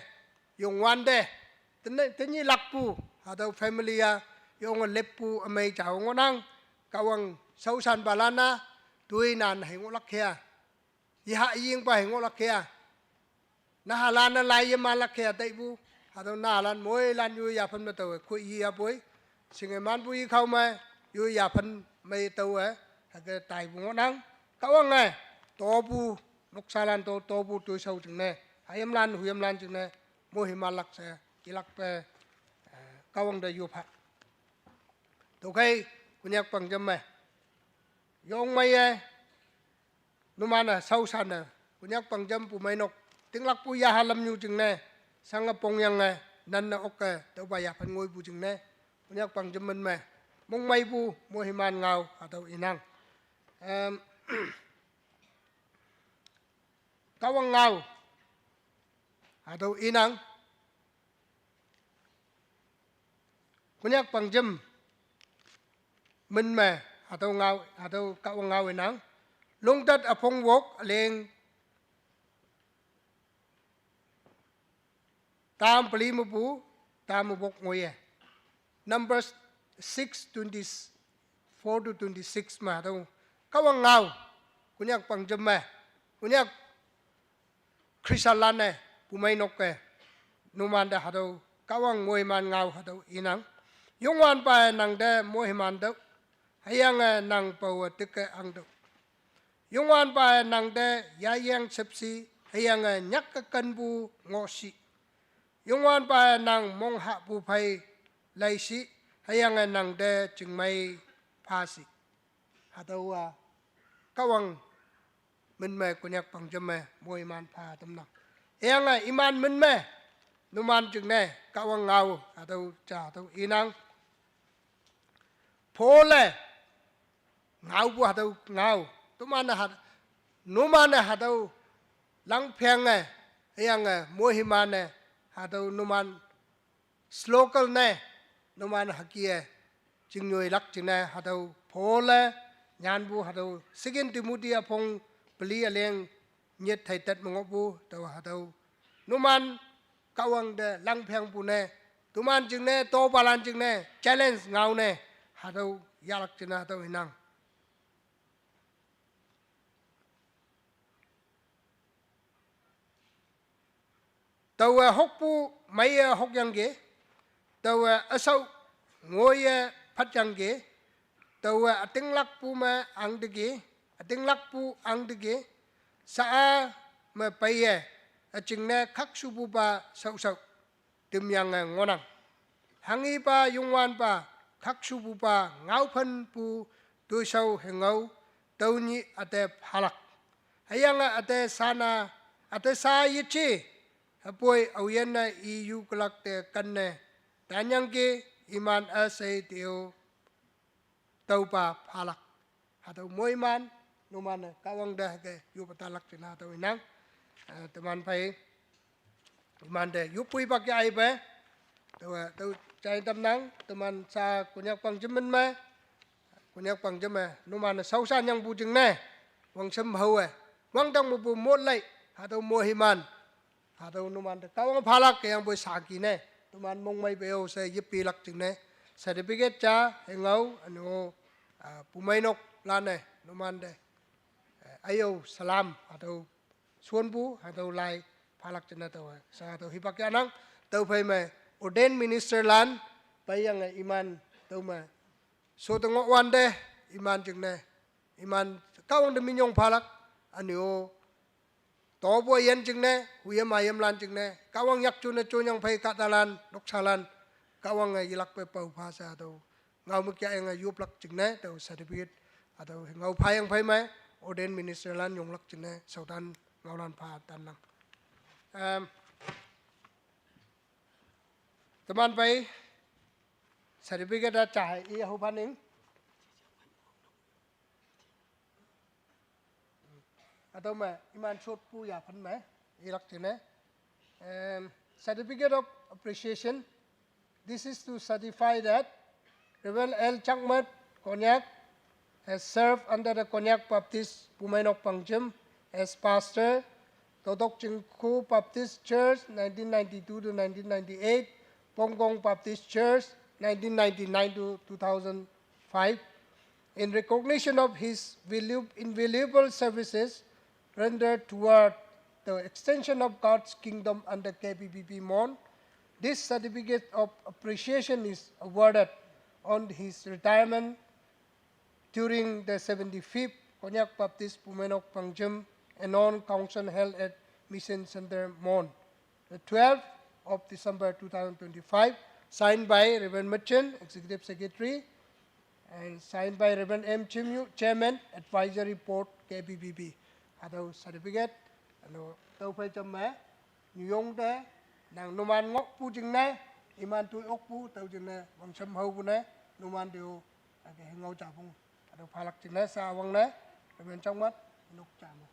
yong wan de, tene, tenyi lak pu, hatau family ya, yong lep pu amai chau ngonang, Kahwang sau san balana, tui nan hei ngolak hea, yi ha ying pa hei ngolak hea, na halana lai ye malak hea tai pu, hatau na halan moi lan yu ya phan ma tau, eh, kui yi ya poi, sing e man pu yi khau ma, yu ya phan mai tau, eh, hake tai pu ngonang, Kahwang, eh, to pu, noksa lan to, to pu tui sau ching ne. Hayam lan, huyam lan ching ne. Mo hi malak se, ilak pe, eh, Kahwang da yu pha. To kai, Konyak pangjam me. Yong mai eh, numana sau sana. Konyak pangjam pu mai nok. Tinglak pu ya halam nyu ching ne. Sang apong yang eh, nan na ok eh, tau ba ya phan ngoi pu ching ne. Konyak pangjam men me. Mong mai pu, mo hi man ngau, hatau inang. Em, Kahwang ngau, hatau inang, Konyak pangjam, men me, hatau ngau, hatau Kahwang ngau inang, lungtat apong wok, aleng, tam peli mapu, tam mabok ngoye. Numbers six twenty-four to twenty-six ma tau. Kahwang ngau. Konyak pangjam me. Konyak Christian lan ne. Pumai nok ke. Numan da hatau. Kahwang moi man ngau hatau inang. Yongwan pa nang de moi man dau. Hayang, eh, nang pau, eh, tik ke ang dau. Yongwan pa nang de ya yang sepsi, hayang, eh, nyak ke kan bu ngosi. Yongwan pa nang mong ha bu pai lai si, hayang, eh, nang de chingmai pa si. Hatau, ah, Kahwang men me Konyak pangjam me, moi man pa tam nang. Hayang, eh, iman men me, numan ching ne, Kahwang ngau, hatau cha, hatau inang. Pole, ngau bu hatau ngau. Tumana hat, numana hatau lang pheng eh, yang eh, mohiman eh, hatau numan slocal ne, numan haki eh, chingnyoi lak ching ne, hatau Paul eh, nyan bu hatau Second Timothy apong peli aleng nyet thai tet mengok bu, tau hatau numan Kahwang de lang pheng pu ne, tuman ching ne, to palan ching ne, challenge ngau ne, hatau yalak ching ne, hatau hinang. Tau, eh, hok pu mai, eh, hok yang ge, tau, eh, asau ngoi, eh, phat yang ge, tau, eh, ating lak pu ma ang de ge, ating lak pu ang de ge, sa a ma pai, eh, aching ne khak su pu pa sau sau. Tim yang, eh, ngonang. Hangi pa yungwan pa, khak su pu pa, ngau phan pu, tui sau he ngau, tau ni ate phalak. Hayang, eh, ate sana, ate sa ye chi, hapoi au yen na i yu kelak te kan ne, tanyang ke iman a sei teo, tau pa phalak. Hatau moiman, numan, eh, Kahwang de ke, yu patalak ching ne hatau inang. Eh, teman pai, iman de, yu pui pa ke ai pe. Tüo, tüo jai tamnang, teman sa Konyak pang jemmen me, Konyak pang jemme, numan-e shaoshan yangpu jingne, wangshemhao-e, wangdang mepu mot lei, hatüo mohiman, hatüo numan te Kahwang phalak keyangpoi saki ne, teman mongmei peo she yepilak jingne, certificate ja, hengao, üne-o, ah, pumeinok lan-e, numan te, eh, ayo salam, hatüo shonpu, hatüo lai phalak jingne tüo, sa hatüo hipak yahnang, tüophei me ordained minister lan, peiyange iman, tüome, sho te ngohwante, iman jingne, iman, Kahwang te minyong phalak, üne-o, topu üyin jingne, huye mayimlan jingne, Kahwang yakjone jonyang phei kahtalan, noksalan, Kahwange yelakpe pao pha she hatüo ngao me kyayange yoplak jingne, tüo certificate, hatüo ngao phayang phei me, ordained minister lan yonglak jingne, shaotan ngaolan pha tannang. Em, teman phei, certificate a ja hei i hao phaning. Hatüo me, iman shotpu yaphan me, ilak jingne. Um, certificate of appreciation. This is to certify that Reverend L Changmat Konyak has served under the Konyak Baptist Pumeinok Pangjim as pastor, Totok Chingkhu Baptist Church, nineteen ninety-two to nineteen ninety-eight, Pongkong Baptist Church, nineteen ninety-nine to two thousand five. In recognition of his valu-, invaluable services rendered toward the extension of God's kingdom under K B B P Mon, this certificate of appreciation is awarded on his retirement during the seventy-fifth Konyak Baptist Pumeinok Pangjim Annual Council held at Mission Center, Mon, the twelfth of December two thousand twenty-five, signed by Reverend Merchant, Executive Secretary, and signed by Reverend M Chimyu, Chairman, Advisory Board, K B B P. Hatüo certificate, ano, tüophei jamme, nyuyong te, nang numan ngohpu jingne, iman toi okpu, tüo jingne, wangshemhaopu ne, numan te-o, ake hengao japung. Hatüo phalak jingne, sa wangne, Reverend Changmat, nok jame.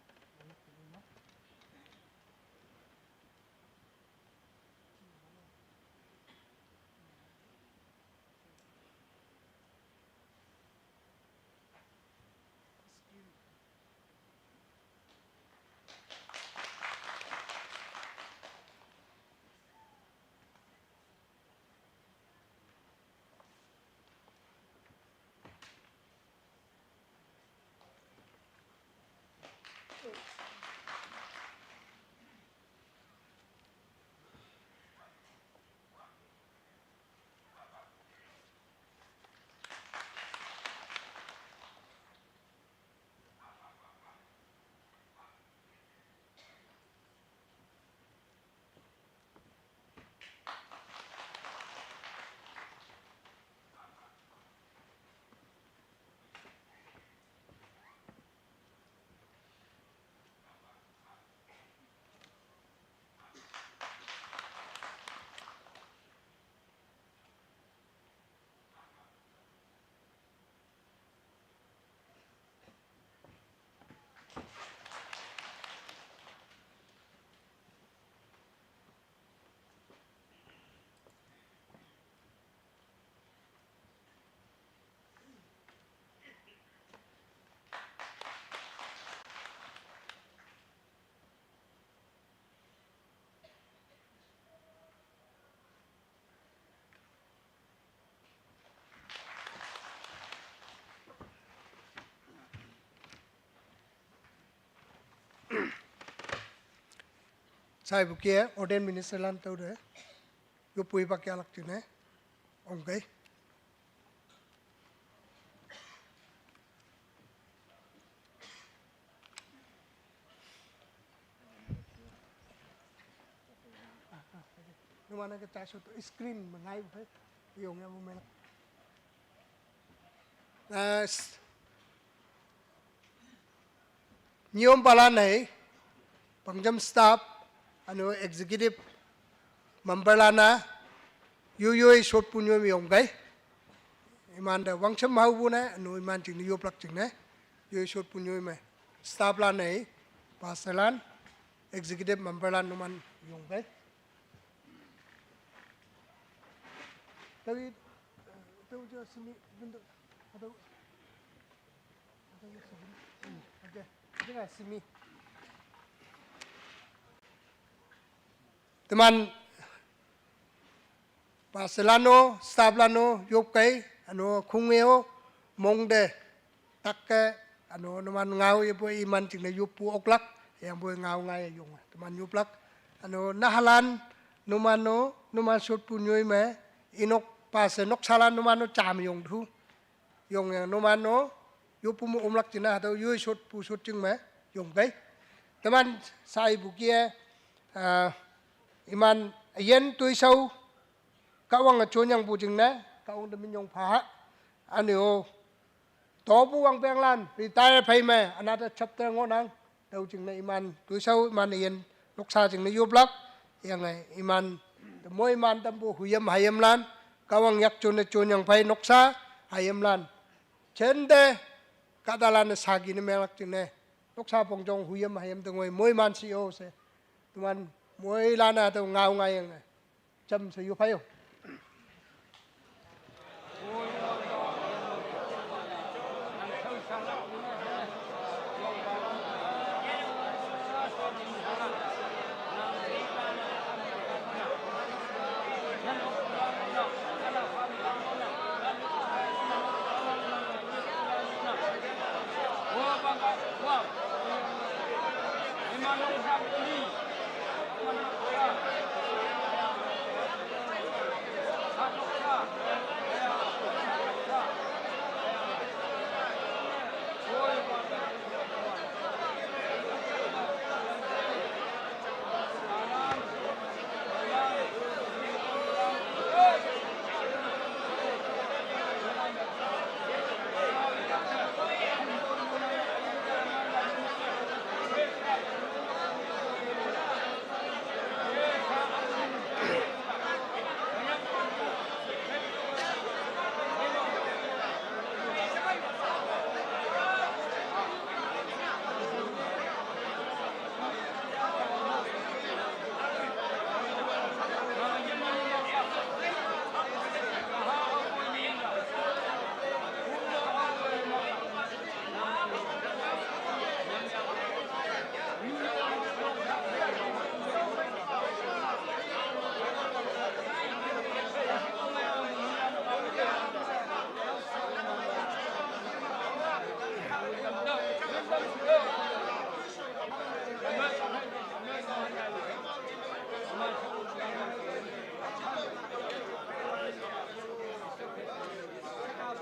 Saipu ke ordained minister lan tüo te, yoppu hipak yahlak jingne, ongkei. Numan-e ke taso to screen me ngaipu phei, yong yapu me. Next. Nyom palan-e, pangjam staff, üne-o executive member lan-a, yoi yoi shotpu nyoi me yongkei. Iman te wangshemhaopu ne, üne-o iman jingne yoplak jingne, yoi shotpu nyoi me. Staff lan-e, pastor lan, executive member lan numan yongkei. Tawi, tawi jo simi, bendo, atau, atau simi. Oke, dengar simi. Teman, paselano, staff lano, yop kai, ano khungeo, mongde, takke, ano numan ngau ye bue iman jingne yoppu oklak, yang bue ngau ngai yong, teman yoplak, ano nahalan, numan no, numan sotpu nyoi me, inok pase noksalan numan no cham yong thu. Yong yang numan no, yoppu mo umlak jingne, hatüo yoi sotpu sot jing me, yong kai. Teman sai bu kie, ah, iman yen tuisau, Kahwang a chonyang pu jingne, Kahwang te minyong pha ha. Aneo, topu wangpeng lan, retire phei me, another chapter ngohnang. Tüo jingne iman, tuisau iman yen, noksa jingne yoplak, yange iman, te moi man tampu huyem hayem lan, Kahwang yak chonne chonyang phei noksa, hayem lan. Chente, kahtalan ne sagi ne menglak jingne, noksa pongjong huyem hayem te ngoi moi man si o she. Teman, moilan a tüo ngao ngai yange. Jam she yo phayo.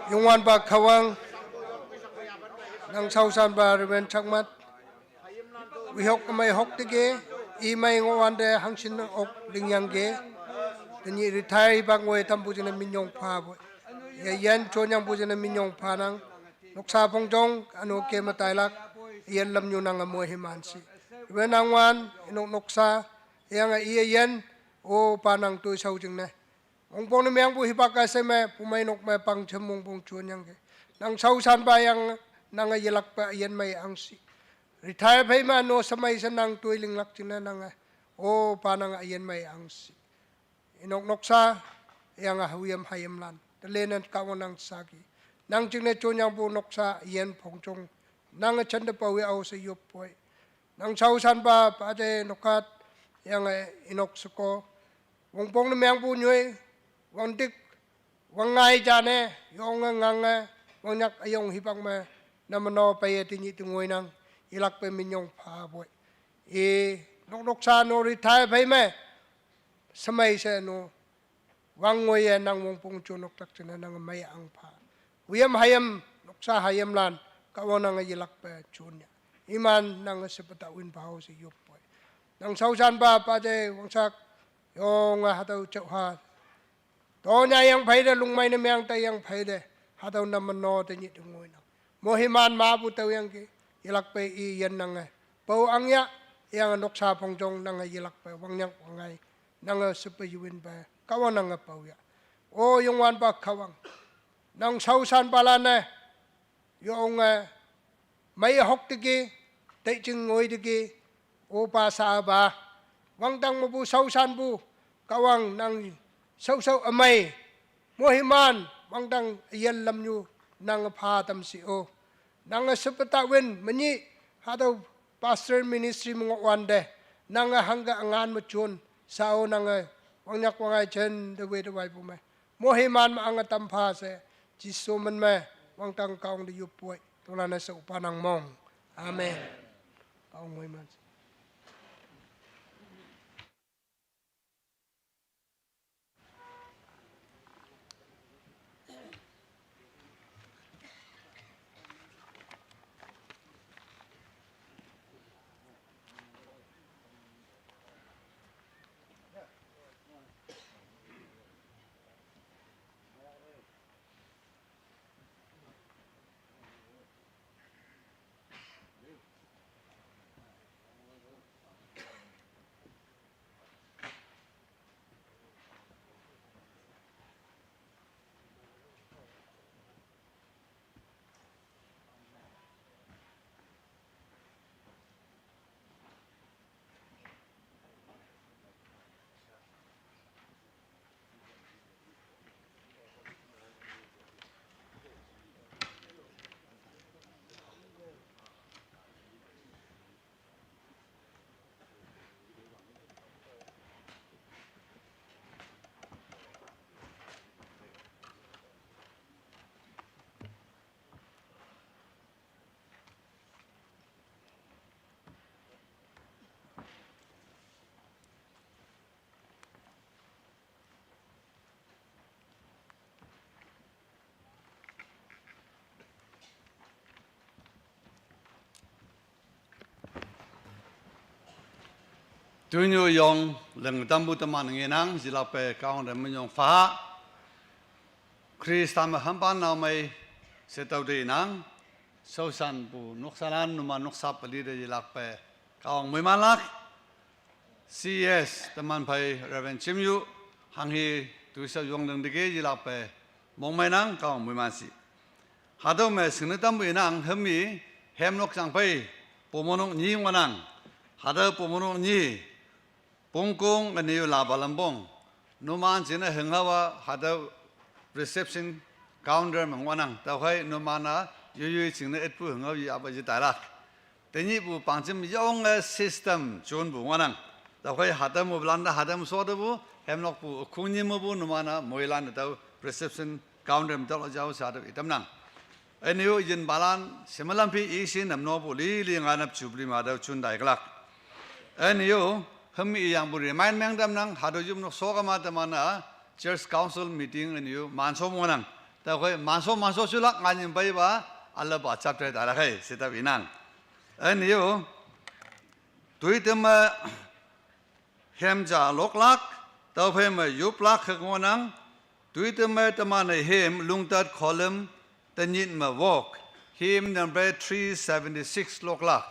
Youngwanpa Kahwang, nang shaoshanpa Reverend Chakmat, wihok ümei hok teke, imei ngohwante hangshin ok lingyangke, tenyih retire hipak ngoi tampu jingne minyong pha poi. Ye yin chonyangpu jingne minyong phanang, noksa pongjong, ano ke me tailak, yin lamnyu nange moi himan shi. Reverend Angwan, inok noksa, yange iye yin, o pa nang toishao jingne. Wongpong ne mengpu hipak a she me, pumei nok me pangjem wongpong chonyangke. Nang shaoshanpa yang, nange yelakpe yin mei angshi. Retire phei me no shemei she nang toi linglak jingne nange. O pa nang yin mei angshi. Inok noksa, yange huyem hayem lan. Telenen Kahwang nang saki. Nang jingne chonyangpu noksa yin pongjong. Nange chante pawe ao she yop poi. Nang shaoshanpa paje nokhat, yange inok sheko. Wongpong ne mengpu nyoi, wangdik, wangngai jane, yonge ngange, wangnyak üyong hipak me, nameno peiye tenyih tengoinang, yelakpe minyong pha poi. Inok noksa no retire phei me, shemei she no, wang ngoiye nang wongpong chon nok tak jingne nang mei angpha. Huyem hayem, noksa hayem lan, Kahwang nange yelakpe chonne. Iman nange shepeta win pha she yop poi. Nang shaoshanpa paje wangshak, yonge hatüo jauha. Tonya yang pheite, lungmei ne meng te yang pheite, hatüo nameno tenyih tengoinang. Mohiman mapu tao yangki, yelakpe i yin nange. Pao angya, yange noksa pongjong nange yelakpe, wangnyak wangngai, nange shepe yuwinpe, Kahwang nange paoya. O Youngwanpa Kahwang, nang shaoshanpa lan-e, yonge, mei hok teke, taijing ngoi teke, opa sapa, wangdang mepu shaoshanpu, Kahwang nang shaoshao ümei, Mohiman, wangdang ayel lamnyu, nang pha tam si o. Nang a sepeta win, menyi, hatüo pastor ministry mengok wante. Nang a hangke angan mechun, sao nang a wangnyak wangai jen, de wei de wai pu me. Mohiman ma ang a tam pha se, Jesu men me, wangdang kaong de yup wei. Tolan a se upa nang mong. Amen. Kaong mohiman se. Tunyu yong leng tampu teman ngenang, jilak pe kaong de menyong pha. Khrista me hampan nao mei setau de nang. Sosan pu noksalan numa noksap peli de jilak pe kaong mei malak. C E S teman phei Reverend Chimyu, hanghi tuisa yong deng dege jilak pe mong mei nang kaong mei man si. Hatüo me shingne tampu inang hemi hemnok jang phei pomonok nyi ngohnang. Hatüo pomonok nyi, pongkong ünyu lapa lampong. Numan jingne henghawa hatüo reception counter me ngohnang. Tüokhei numan-a yoi yoi jingne etpu hengao yi apa yi tailak. Tenyihpu pangjem yonge system jonpu ngohnang. Tüokhei hatüo moilan te hatüo me shotepu, hemnokpu khungnyi mepu numan-a moilan te tüo reception counter me tüolak jao sha hatüo itamnang. Ünyu yinpalan, shemalam phi ishi namnopu lili ngainap jubilee me hatüo jun taiklak. Ünyu, hemi iyangpu remind meng tamnang, hatüo yopnok shokama teman-a, church council meeting ünyu, manso ngohnang. Tüokhei manso manso shulak ngan yin peipa, alapa chapter tailak hei, sitap inang. Ünyu, toitem me, hem ja loklak, tüophei me yoplak hük ngohnang, toitem me teman-e hem lungtat column tenyit me wok, hem number three seventy-six loklak.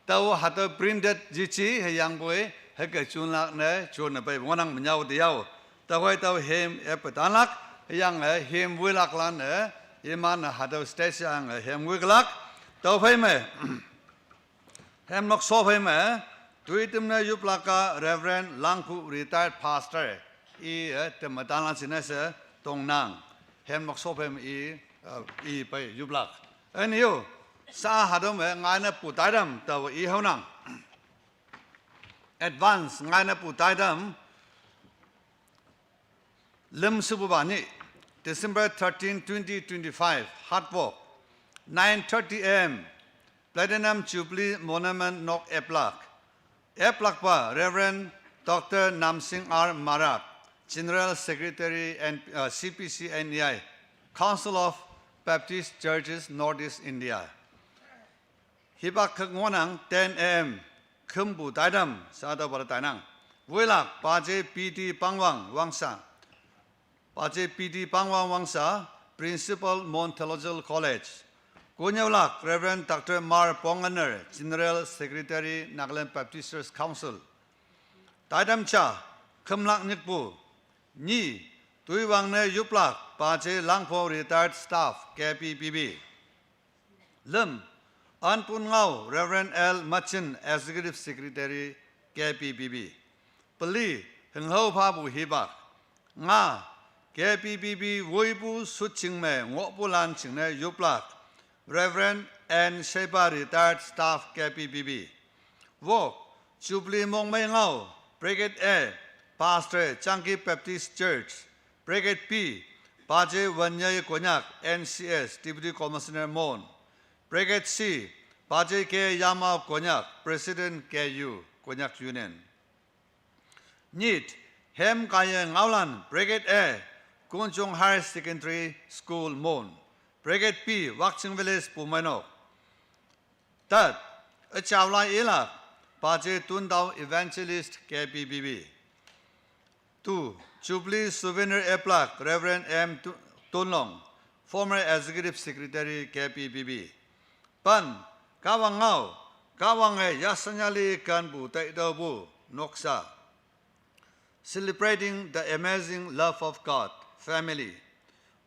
Tüo hatüo printed jiji hüyangpoi hüke junlak ne jonne pei ngohnang menyao teyao. Tüokhei tüo hem epe tanlak, hüyange hem woilaklan-e, iman-e hatüo stage yange hem woiklak. Tüophei me hemnok shophei me, toitem ne yoplak-a Reverend Langku, retired pastor, i-e teme tanlan jingne she tongnang. Hemnok shophei me i, eh, i pei yoplak. Ünyu, sha hatüo me ngaine pu taitam tao i haonang. Advance ngaine pu taitam, lüm shepupa nyih, December thirteen, twenty twenty-five, Hatwok, nine thirty A M, Platinum Jubilee Monument nok eplak. Eplakpa Reverend Doctor Namsing R Marak, General Secretary and, uh, C P C N E I, Council of Baptist Churches Northeast India. Hipak hük ngohnang ten A M, khümpu taitam, sha hatüopa te tainang. Woilak, Paje P D Pangwang Wangsa. Paje P D Pangwang Wangsa, Principal Mon Theological College. Konnyüolak, Reverend Doctor Mar Pongener, General Secretary, Nagaland Baptist Church Council. Taitam ja, khümlak nyikpu. Nyi, toiwang ne yoplak, Paje Langpho, retired staff, K P P B. Lüm, Anpun Ngao, Reverend L Machin, Executive Secretary, K P P B. Peli, hünghao phapu hipak. Nga, K B B B woipu sut chingmei ngohpulan jingne yuplak Reverend N Sheba, retired staff, K B B B. Wok, Jubilee mongmei ngau, Brigade A, Pastor, Changki Baptist Church. Brigade B, Paje Wanyei Konyak, N C S, Deputy Commissioner Mon. Brigade C, Paje K Yama Konyak, President K U, Konyak Union. Nyit, hem kaiye ngaolan, Brigade A, Kunchung Higher Secondary School Mon. Brigade B, Wakching Village Pumeinok. Tat, achaolai ilak, Paje Tundao, Evangelist, K B B B. Two, Jubilee souvenir eplak, Reverend M Tu-, Tunlong, former Executive Secretary, K B B B. Pan, Kahwang ngau, Kahwange yasanyali kanpu taitaupu noksa. Celebrating the amazing love of God, family.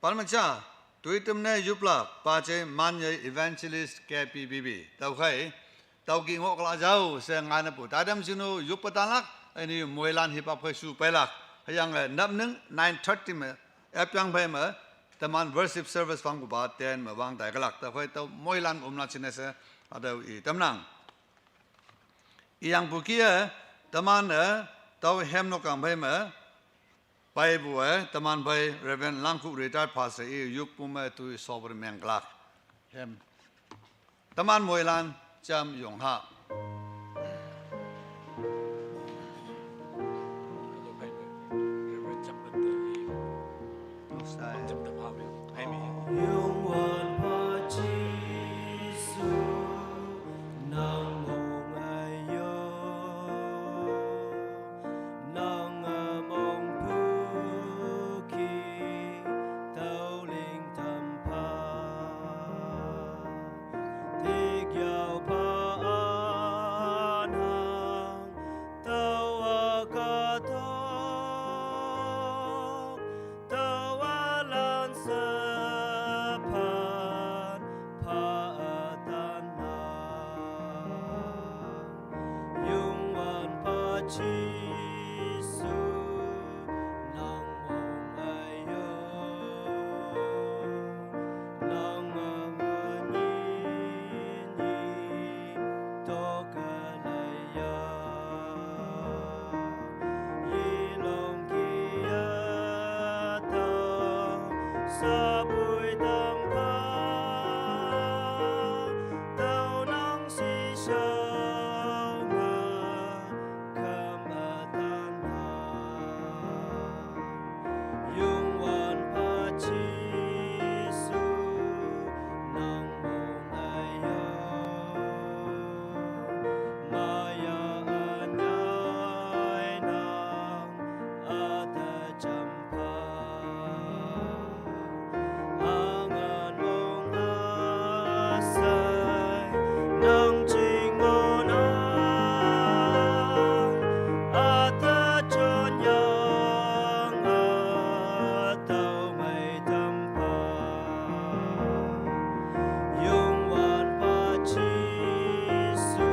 Palmacha, tuitum ne yuplak, Paje Manyei, Evangelist, K B B B. Tüokhei, tüoki ngoh kala jao she nganapu. Tadam jinu yup patalak, ani moilan hipap khei shu peilak. Hüyange, eh, napning nine thirty me, apyang phei me, teman worship service wangpupa ten me wang tai kalak. Tüokhei tüo moilan umla jingne she, hatüo i tamnang. Iyangpu kih-e, teman-e, tüo hemnok kang phei me, peipu-e, teman phei Reverend Langkhu, retired pastor, i yuppu me tui sober mengklak. Hem. Teman moilan, jam yong ha. Noksa-e. Tüowa kahtok, tüowa lan sephan pha-a tannang. Youngwanpa Jesu, nang mong-aiyo, nang-a nyi nyi tokka leiya. Yilong kih-a tao sapui tangpha, tüo nang shishao me kam-a tannang. Youngwanpa Jesu, nang mong-aiyo, maya ünyei nang üta jampha. Angan mong üshei nang jing ngohnang, üta jonyang ütao mei tampha. Youngwanpa Jesu,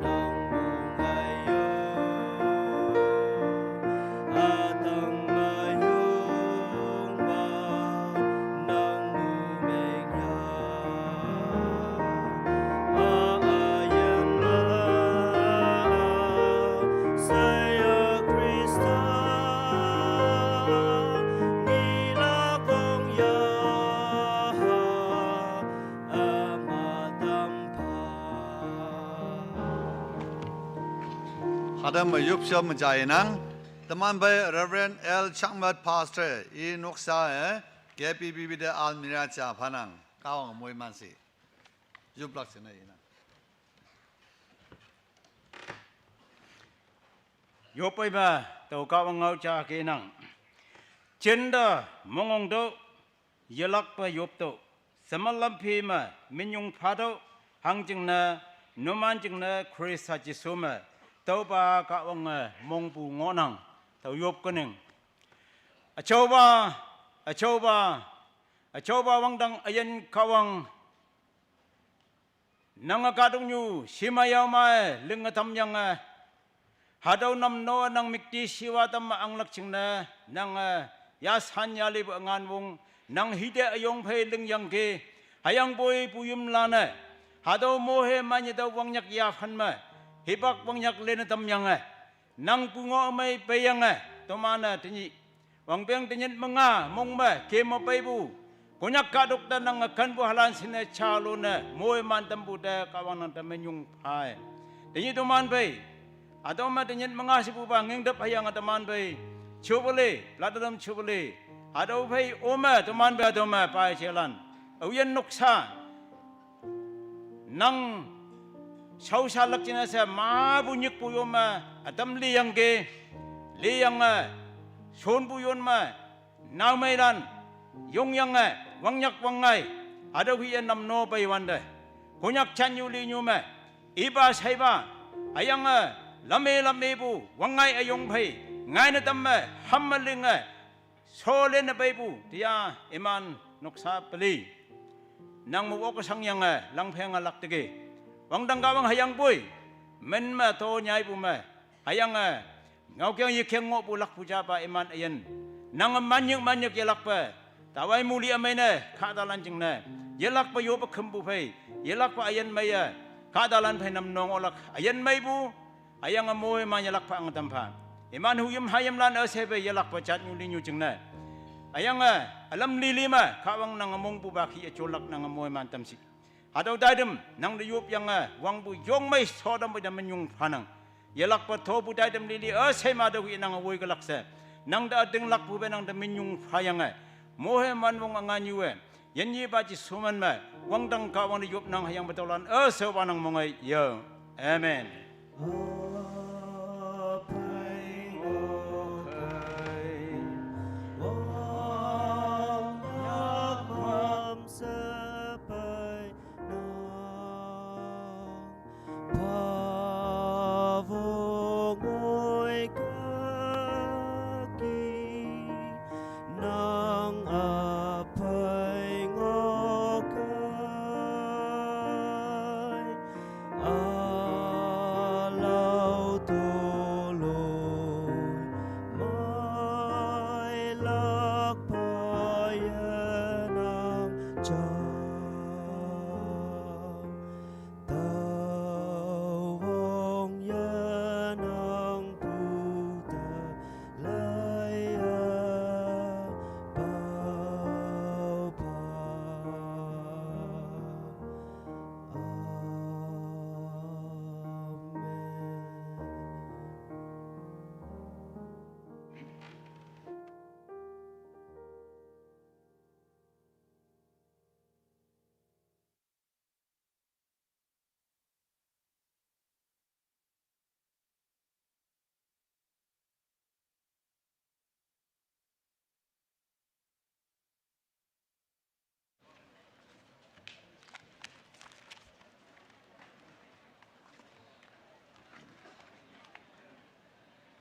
nang mong-aiyo, ütang me Youngwanpa nang mu meng ya. A, üyin me, shaiya Khrista, ngi la kong ya ha, üma tampha. Hatüo me yopshao me ja inang, teman phei Reverend L Changmat, Pastor, i noksa-e, K B B B te almirah ja phanang, Kahwang moiman shi. Yoplak jingne inang. Yop pei me, tüo Kahwang ngao ja kenang. Jinte mongong tüoh, yelakpe yop tüoh, sheman lamphi me minyong pha tüoh, hangjingne, numan jingne Khrista Jesu me, tüopa Kahwange mongpu ngohnang, tüo yop kening. Üjaopa, üjaopa, üjaopa wangdang üyin Kahwang, nange kahtoknyu shime yao me linge tamyange, hatüo nam no nang müktishiwa tamme anglak jingne, nange Ya san ya lipu angan wong, nang hite ayong phei ling yangke, hüyangpoi pu yum lane. Hatüo mohe manye tüo wangnyak yaphan me, hipak wangnyak lene tamyange. Nang pu ngoh mei peiyange, tomane tenyih. Wangpeng tenyit menga, mong me, kemo peipu. Konyak kahtok te nang akanpu halan sine chalone, moiman tampu te, Kahwang nang te minyong phai. Tenyih toman pei. Hatüo me tenyit menga shepupa ngingtep hüyange teman pei. Jubilee, platinum jubilee. Hatüo phei ome, toman pei hatüo me, pai jelan. Aoyin noksa. Nang shaosha lak jingne she mapu nyikpu yo me, ütam liyangke, liyange, shonpu yon me, naomeilan, yongyange, wangnyak wangngai, hatüo hiye namno peiwante. Konyak jannyu linyu me, ipa shaipa, hüyange, lame lamepu, wangngai üyong phei, ngaine tamme, hamme linge, sholene peipu, tiya iman noksa peli. Nang me wok shangyange, langphenge lak teke. Wangdang Kahwang hüyangpoi, min me to nyaipu me, hüyange, ngaokeng yekeng ngohpu lakpu japa iman üyin. Nang manyik manyik yelakpe, tawai muli ümeine, kahtalan jingne. Yelakpe yope khümpu phei, yelakpe üyin meiye, kahtalan phei namno ngohlak, üyin meipu, hüyange moiman yelakpe ang tampha. Iman huyim hayimlan üshei phei yelakpe jatnyu linyu jingne. Hüyange, ülam lili me, Kahwang nange mongpupa kih-e jolak nange moiman tamshi. Hatüo taitam, nangte yopyange, wangpu yong mei shotampu te minyong phanang. Yelakpe thopu taitam lili üshei me hatüo kih nange woikelak she. Nangte ütinglakpu pe nangte minyong phayange. Mohe man wong angan nyue. Yinyepa Jesu men me, wangdang Kahwang te yopnang hüyangpe tüolan üshei wanang mongei yo. Amen.